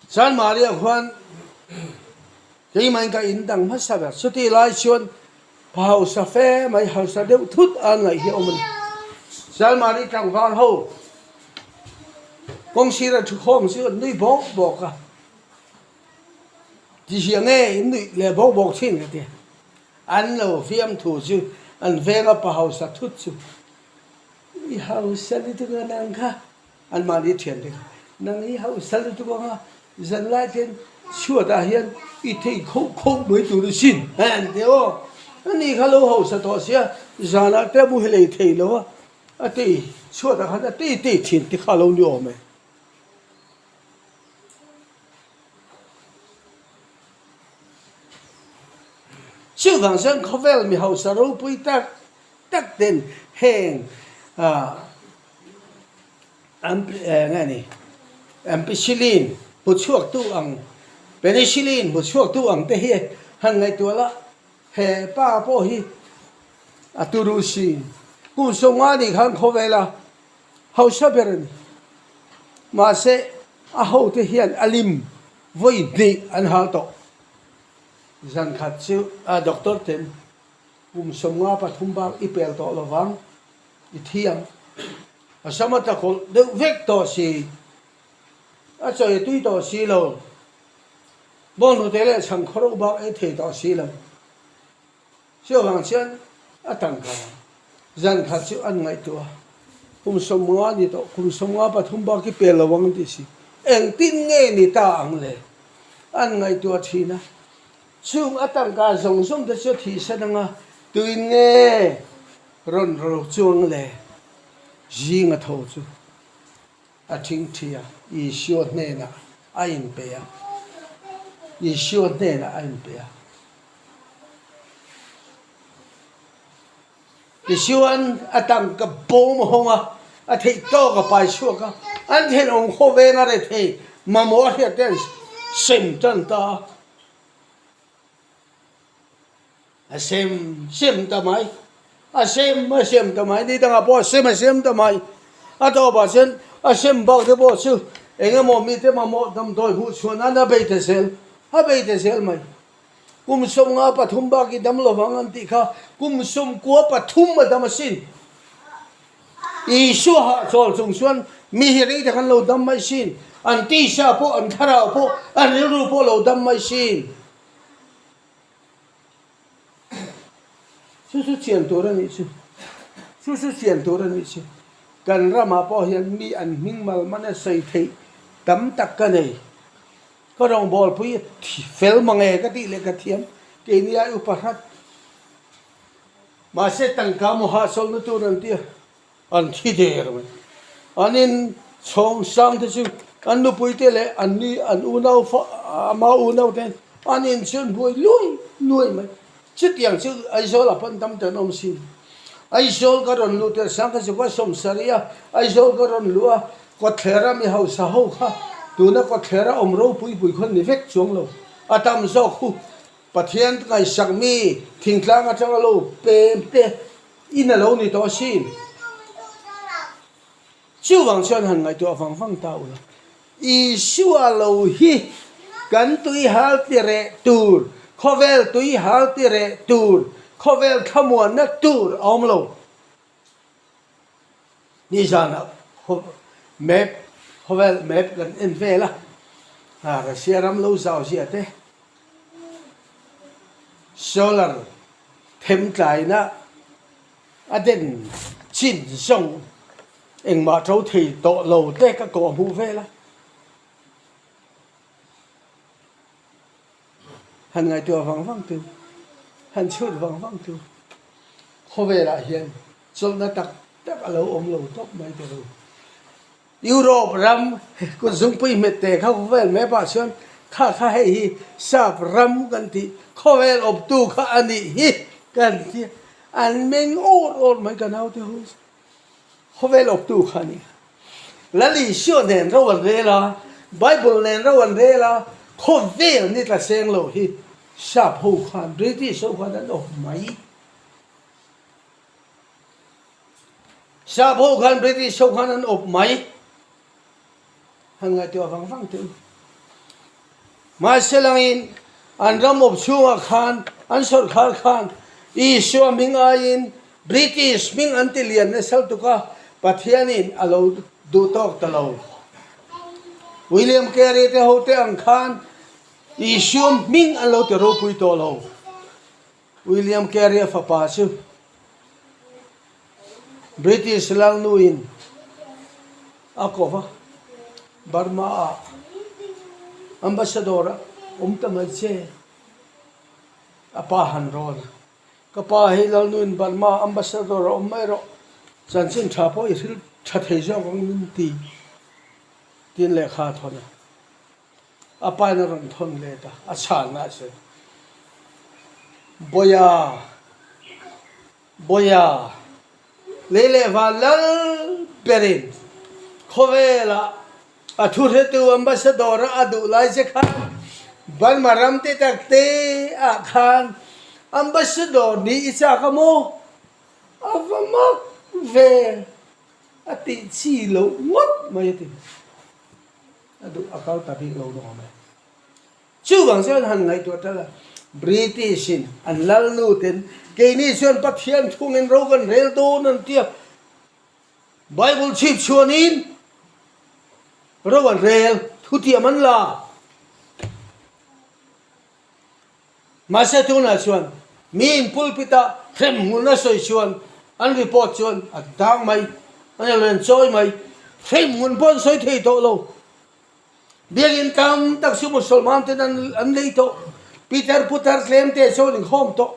San Maria khuan keimahin ka in dang hmasa ber. Chutih lai chuan pa hausa fe mai hausa deuh thut a ngaih hi a awm a ni. San Mari tlangval ho kawngsira thukhawm chu an nui bawk bawk a. Ti hria nge in nuih leh bawk bawk thin ka ti. An lo fiamthu chu an veng a pa hausa thut chu i hausa lutuk a nang kha an mahni thian te kha nang i hausa lutuk ang a zan lai ten chhuat ah hian i thei khoh khoh mai tur i sin heh an ti aw ani kha lo hausa tawh sia zan ah te a mu hi lei thei lo a a tei chhuat ah khan a tei tei thin te kha lo ni awm e. Chuvang chuan khawvel mi hausa ropui tak tak ten heng nge ni ampicillin hmu chhuaktu ang penicillin hmu chhuaktu ang te hi han ngaihtuah la he pa pawh hi a turu si kum sawmnga nih khan khawvela hausa ber a ni. Mahse, a hote hian a lim vawi hnih an hal tawh. Zan khat chu a doctor ten kum 53 bak i pel tawh lovang, i thi ang. A sam a tla kawlh deuh vek tawh si, a chawi tui tawh si lo, bawnghnute leh chhangkhawro bak ei thei tawh si lo. Chuvang chuan a tangka zan khat chu an ngaihtuah a, kum 50 ni tawh, kum 53 bak hi pel lo ang an ti si. Engtin nge ni ta ang le? An ngaihtuah thin a. Chung a tangka zawng zawng te chu a thihsan ang a, tuin nge rawn ro chuang le? Zing a tho chu a thingthi a, Isua hnenah a inpe a, Isua hnenah a inpe a. Tichuan a tangka bawm a hawng a, a theih tawk a pai chhuak a, an thenawm khawveng a rethei mamawh a hriat te an sem tan ta a, a sem sem ta mai, a sem a sem ta mai, ni dangah pawh a sem a sem ta mai, a tawpah chuan a sem bak te pawh chu eng emaw mite mamawh damdawi hmuh chhuah nan a bei ta zel, a bei ta zel mai. Kum 53 bak i dam lovang an tih kha kum 93 a dam asin. Isua hahchawl chung chuan mi hi rei tak an lo dam mai sin. An tisa pawh, an thlarau pawh, an rilru pawh lo dam mai sin. Chu chu chian tur a nih chu. Chu chu chian tur a nih chu. Kan ramah pawh hian mi an hming mal man a sawi theih tam tak ka nei. Ka rawngbawlpui fel mange ka tih leh ka thiam keini ai upa hrat. Mahse tangka maw hahchawlhna tur an tia an thi der mai. An in chhawng sang te chu an nupui te leh an ni an unau fa ama unau te an in chu an buai luai luai mai. Chutiang chu Aizawlah pawh an tam ta an awm sin. Aizawl ka rawn luh tirh sang kha chu ka sawmsarih a, Aizawl ka rawn luh a, kawtthlera mi hausa ho kha tuna kawtthlera awm ropui pui khawn ni vek chuang lo. A tam zawk hu Pathian ngaihsak mi thingtlang atanga lo pem te in a lo ni tawh asin. Chuvang chuan han ngaihtuah vang vang ta ula, Isua lo hi kan tui hal ti reh tur, khawvel tui hal ti reh tur, khawvel thlamuanna tur a awm lo. Nizanah map, khawvel map kan en vel a, Russia ram lo zau zia te, solar themtlaina A den chin zawng engmah to thei tawh lo te ka kawh hmuh vel a. Han ngaihtuah vang vang tu, han chhut vang vang tu khawvelah hian chawlhna tak tak a lo awm lo tawp mai ta lo. Europe ram kut zungpui hmet te kha khawvel map ah chuan kha kha hei hi sap ram kan tih khawvel awptu kha a nih hi kan ti an meng awr awr mai ka naute ho khawvel awptu kha a ni. Lal Isua nen ro an rel a, Bible nen ro an rel a, khawvel ni tla seng lo hi sap ho khan British ho khan an awp mai. Sap ho khan British ho khan an awp mai. Han ngaihtuah vang vang teh u. Mahse langin an ram awp chhungah khan an sawrkhar khan Isua hming aiin British hming an ti lian nasa tuk a, Pathianin a lo duh tawk ta lo. William Carey te ho te ang khan Isua hming an lo ti ropui tawh lo. William Carey-a fapa chu British lalnuin a ko va, Burma-ah ambassador a awm ta mai che, a pa han rawn a. Ka pa hei lalnuin Burma ambassador a awm mai rawh, chanchin tha pawh i hrilh tha thei zawk ang min ti, tiin lehkha a thawn a. A pain a rawn thawn let a, a chhanna a sawi. Bawia, Bawia, lei leh van lal berin khawvelah a thuhretu ambassador a a duh lai che khan Burma ram te tak te ah khan ambassador nih i chak a maw? A va mak ve a tih chi loh ngawt mai a ti. A duh a kal ta bik lo dawm e. Chuvang chuan han ngaihtuah tal a, British in an lal nu ten keini chuan Pathian thungin ro kan rel dawn an tia, Bible chhip chhuanin ro an rel thutiam an la. Mahse tunah chuan miin pulpit-ah hremhmun a sawi chuan an report chuan a dang mai, an lo en chawi mai. Hremhmun pawh an sawi thei tawh lo. Biakinn tam tak chu Musalman ten an lei tawh. Pitar putar tlem te chuan inkhawm tawh.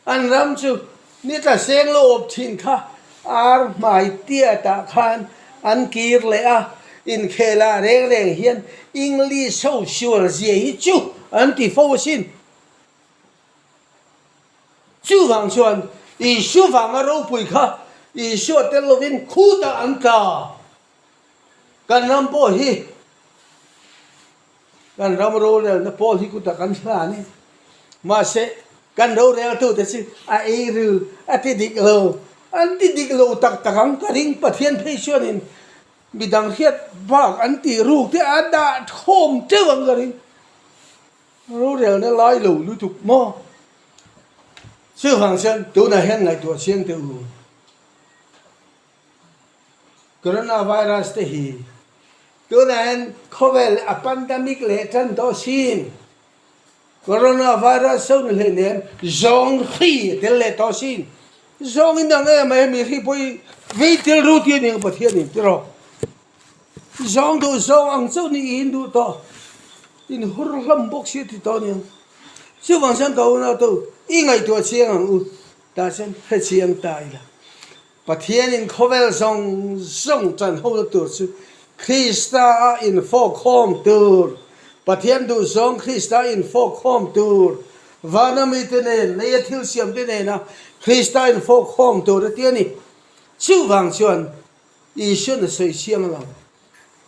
An ram chu ni tla seng lo awp thin kha ar hmai tiatah khan an kir leh a, inkhelah reng reng hian English ho sual zia hi chu an ti fo asin. Chuvang chuan Isua vanga ropui kha Isua tel lovin khutah an tla. Kan ram pawh hi Kan ram rorelna pawl hi kutah kan hlan i, mahse kan roreltute chu a ei ru, a ti dik lo, an ti dik lo tak tak ang ka ring. Pathian phei chuanin midang hriat bak an tih ruk te a dah thawm teuh ang ka ring. Rorelna lai lo lutuk maw? Chuvang chuan tunah hian ngaihtuah chiang teh u. Coronavirus te hi tunah hian khawvel a pandemic leh tan tawh sin. Coronavirus so ni hlei nen zawng hri a tel leh tawh sin. Zawng in ang em a hemi hri pawh hi vei tel ru ti a ni ang Pathian in ti rawh. Zawng duh zawng ang chauh ni in duh tawh. In hur hlawm bawk si a ti tawh a ni ang. Chuvang chuan ka unau te u i ngaihtuah chiang ang u. Tah chuan hrechiang ta ila. Pathianin khawvel zawng zawng chanhona tur chu Krista-a infawkhawm tur. Pathian duhzawng Krista infawkkhawm tur, vana mite nen, leia thil siamte nena Krista infawkkhawm tur a ti a ni. Chuvang chuan Isuan a sawi chiang lo.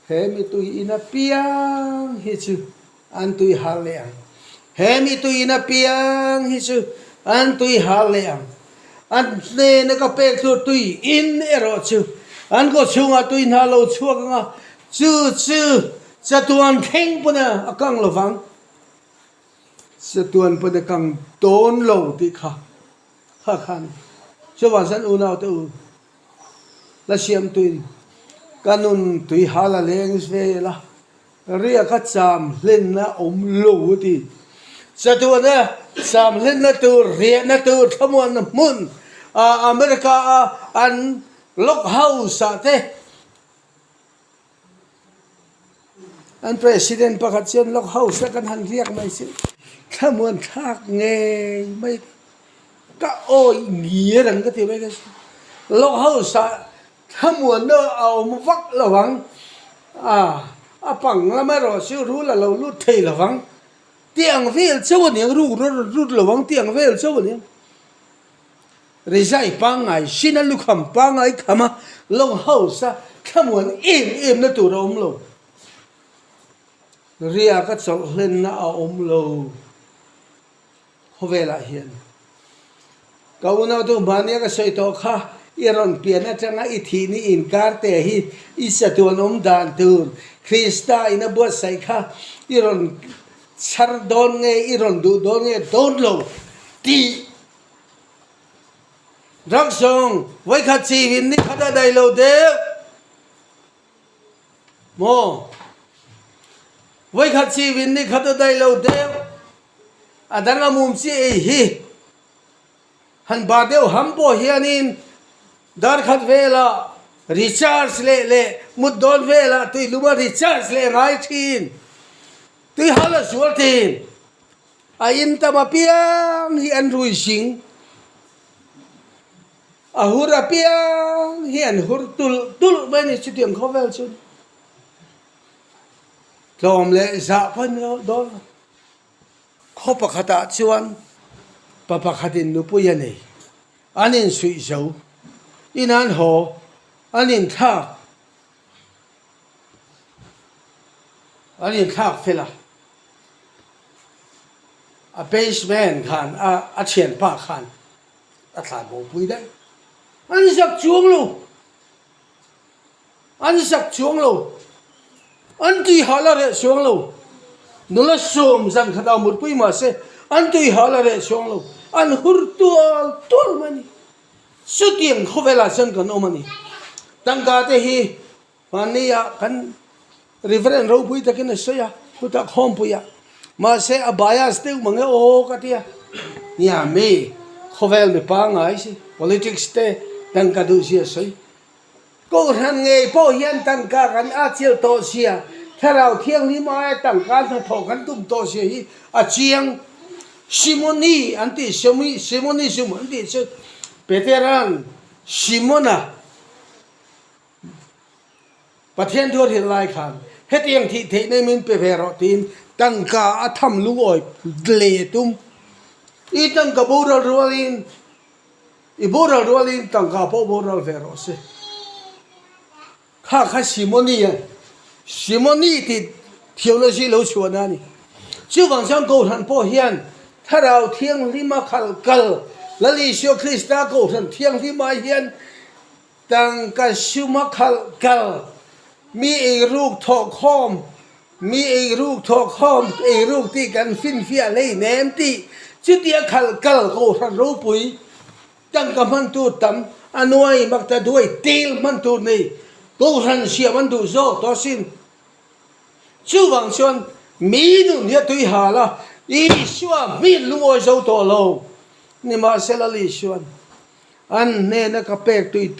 He mi tui in apiang hi chu an tui hal leh ang. He mi tui in apiang hi chu an tui hal leh ang. An hnena ka pek tur tui in erawh chu an kaw chhungah tui hna lo chhuak ang a, chu chu chatuan thleng pawn a kang lo vang. Chatuan pawn a kang dawn lo tih kha kha kha a ni. Chuvang chuan unaute u la siamtuin ka nun tui hal a leng vel a, Riaka cham hlenna awm lo a ti. Chatuana cham hlenna tur, riahna tur, thlamuanna hmun America a an log house ah te an president pakhat chuan log house a kan han riak mai chu thlamuan thlak ngei mai ka awih ngiar ang ka ti mai ka log house ah Thlamuanna a awm vak lo ang, a a pang lam erawh chu rul a lo lut thei lo vang, tiang vel chauh a niang, ruk a rawn lut lo vang tiang vel chauh a niang. Rizai pangngai sin a lukham pangngai kham a log house a thlamuan em em na tur a awm lo. Riak a chawlh hlenna a awm lo. Khawvelah hian ka unautu mahnia ka sawi tawh kha i rawn pian atanga i thihni inkar te hi i chatuan awm dan tur Krista in a buatsaih kha i rawn chhar dawn nge i rawn duh dawn nge dawn lo tih rak zawng vawikhat chivin ni khat a daih lo deuh. Maw? Vawikhat chivin ni khat a daih lo deuh. A dang a mum chi ei hi han bar deuh ham pawh hianin dar khat velah recharge leh leh mut dawn velah tuiluma recharge leh ngai thin. Tui hal a zual thin. A in tam apiang hi an rui zing. A hur apiang hi an hur tulh tulh mai a ni chutiang khawvel chu. Tlawm leh zah pawh an lo dawn lo. Khaw pakhatah chuan pa pakhatin nupui a nei. An insuih zo. In an haw, an inthlak, an inthlak fel a. A basement khan a a thianpa khan a thlan bopui daih. An zak chuang lo. An zak chuang lo. An tui hal a reh chuang lo. Nula sawm zan khat a mutpui mahse an tui hal a reh chuang lo. An hur tual tual mai a ni. Chutiang khawvelah chuan kan awm a ni. Tangka te hi Mahnia kan Reverend ropui takin a sawi a, khutah khawmpui a, mahse a bias deuh mang e aw ka ti a, nia mi khawvel mi pangngai si, politics te tangka duh zia sawi. Kohhran ngei pawh hian tangka kan atchilh tawh zia, Thlarau Thianghlim aia tangka hnathawh kan tum tawh zia hi a chiang. Simoni an tih, Simonism an tih chu Petera'n Simona, Pathian thu a hrilh lai khan hetiang thih theih nei min pe ve rawh tiin tangka a tham lungawi le tum. I tangka boral rualin i boral rualin tangka pawh boral ve rawh se. Kha kha Simoni a Simoni tih theology lo chhuahna a ni. Chuvang chuan Kohhran pawh hian Thlarau Thianghlima khalh kal Lal Isua Krista Kohhran Thianghlima hian Tangka suma khalh kal, mi eiruk thawhkhawm, mi eiruk thawhkhawm, eiruk tih kan finfiah hleinem tih chutia khalh kal Kohhran ropui tangka hman tur tam a nuai mak ta duai tel hman tur nei Kohhran siam an duh zawk tawh asin. Chuvang chuan mi nun hi a tui hal a, Isua hmin lungawi zo tawh lo. Nimahsela Lisuan An hnena ka pek tui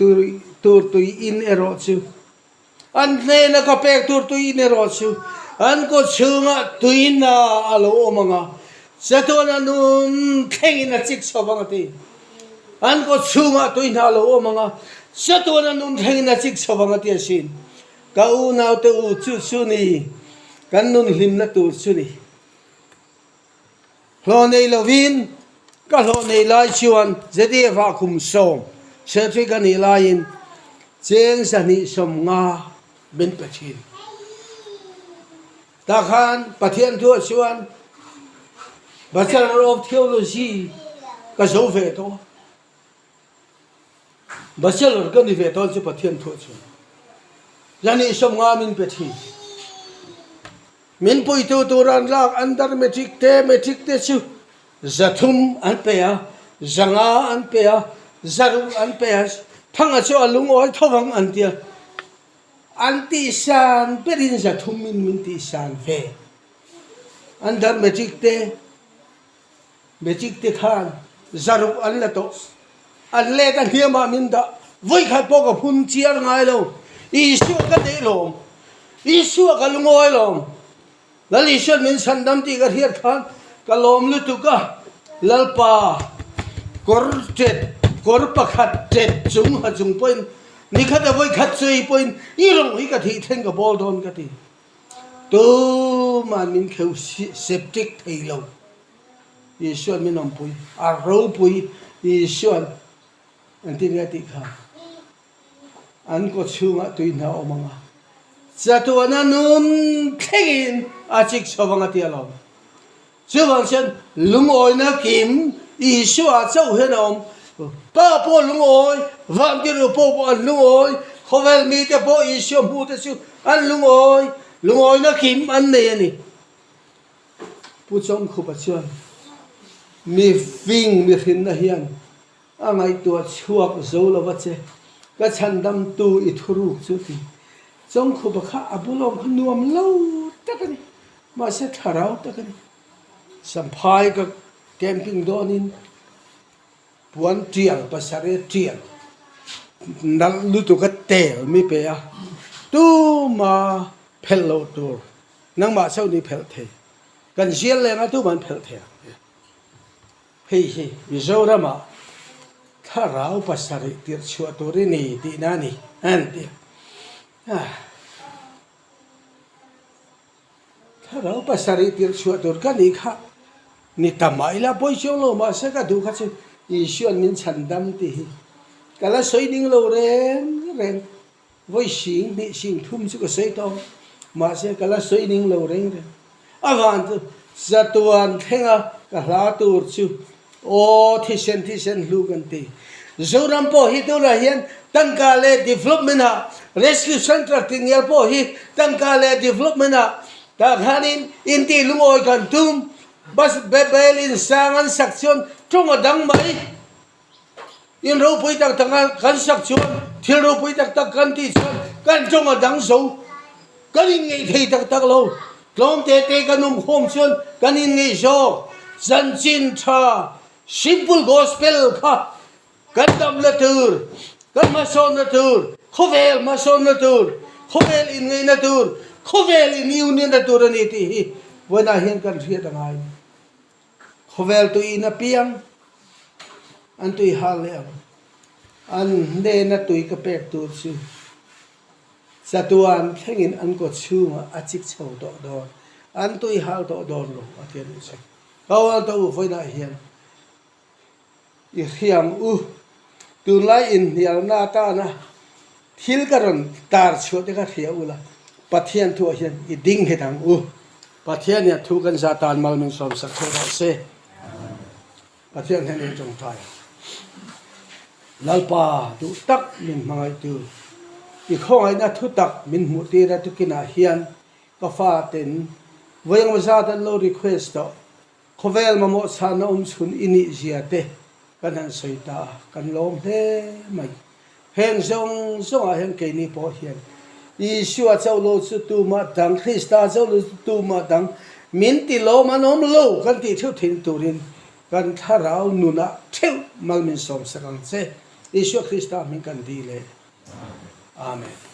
tur tui in erawh chu, an hnena ka pek tur tui in erawh chu an kaw chhungah tuina a lo awm ang a, chatuan a nun thlengin a chik chho vang a ti. An kaw chhungah tuina a lo awm ang a, chatuan a nun thlengin a chik chho vang a ti asin. Ka unaute u chu chu ni. Kan nun hlimna tur chu ni. Hlawh nei lovin ka hlawh nei lai chuan ZDF ah kum sawm secretary ka nih laiin cheng 250 min pe thin. Tah khan Pathian thuah chuan Bachelor of Theology ka zo ve tawh a. Bachelor ka ni ve tawn chu Pathian thuah chuan 250 min pe thin. Min puitu tur an lak under matric te matric te chu 300 an pe a, 500 an pe a, 600 an pe a, Thanga chu a lungawi tho vang an tia. An tihsan berin 300 in min tihsan ve. Under matric te Magic te khan 600 an la tawh. An let a hniamah min dah. Vawikhat pawh ka phun chiar ngai lo. Isua ka neih lawm. Isua ka lungawi lawm. Lal Isua'n min chhandam tih ka hriat khan ka lawm lutuk a. Lalpa kawr tet, kawr pakhat tet chung ha chung pawhin nikhat a vawikhat chei pawhin i rawng hi ka thih thleng ka bawl dawn ka ti. Tuma'n min kheuh septic thei lo. Isua'n min awmpui, a ropui Isua'n engtin nge a tih kha? An kaw chhungah tui hna a awm ang a, chatuana nun thlengin a chik chho vang a ti alawm. Chuvang chuan lungawina kim Isua chauh hian a awm. Pa pawh lungawi, vantirh pawh pawh an lungawi, khawvel mite pawh Isua hmute chu an lungawi, lungawina kim an nei a ni. Pu Chawngkhupa chuan mi fing mihrinna hian a ngaihtuah chhuak zo lo va che, ka chhandamtu i thuruk chu ti. Chawngkhupa kha a bulawm kha nuam lo tak a ni, mahse thlarau tak a ni. Samphai ka camping dawnin puan tial pasarih tial nalh lutuk a tel mi pe a, tuma phelh loh tur. Nangmah chauh ni phelh thei. Kan zial leng a tumah an phelh thei ang. Hei hi Mizoramah thlarau pasarih tirh chhuah tur i ni tihna a ni an ti a. Thlarau pasarih tirh chhuah tur ka nih kha ni ta mah ila pawi chiang lo mahse ka duh kha chu Isua'n min chhandam tih hi ka la sawi ding lo reng reng. Vawi sing hnih sing thum chu ka sawi tawh ang, mahse ka la sawi ning lo reng reng. A van chu chatuan thlenga ka hla tur chu aw thisen thisen hlu kan ti. Zoram pawh hi tunah hian tangka leh development ah rescue centre tih ngial pawh hi tangka leh development ah tah khanin intih lungawi kan tum, bus bel in sang an sak chuan tawng a dang mai. In ropui tak tak a kan sak chuan thil ropui tak tak kan tih chuan kan tawng a dang zo. Kan inngeih thei tak tak lo. Tlawm te te kan awm khawm chuan kan inngeih zawk. Chanchin tha simple gospel kha kan damna tur, kan hmasawnna tur, khawvel hmasawnna tur, khawvel inngeihna tur, khawvel in union-na tur a ni tih hi vawiinah hian kan hriat a ngai. Khawvel tuiin apiang an tui hal leh ang. An hnena tui ka pek tur chu chatuan thlengin an kaw chhungah a chik chho tawh dawn. An tui hal tawh dawn lo a ti a nih chu. Ka ual tawh u vawiinah hian I hriam u, tunlai inhnialna atana thil ka rawn tar chhuah te kha hria ula, Pathian thuah hian i ding nghet ang u. Pathian hian thu kan zah tan mal min sawmsak theuh rawh se. Pathian hian in tawngtai ang. Lalpa duh tak min hmangaihtu, i khawngaihna thu tak min hmuh tir a tukinah hian ka faten vawi engemaw zat an lo request tawh. Khawvel mamawh chhanna awm chhun i nih zia te kan han sawi ta a, kan lawm hle mai. Heng zawng zawngah hian keini pawh hian Isua chauh lo chu tumah dang, Krista chauh lo chu tumah dang min ti lawm an awm lo kan tih theuh thin turin kan thlarau nunah theuh mal min sawmsak ang che. Isua Krista hming kan dil e. Amen.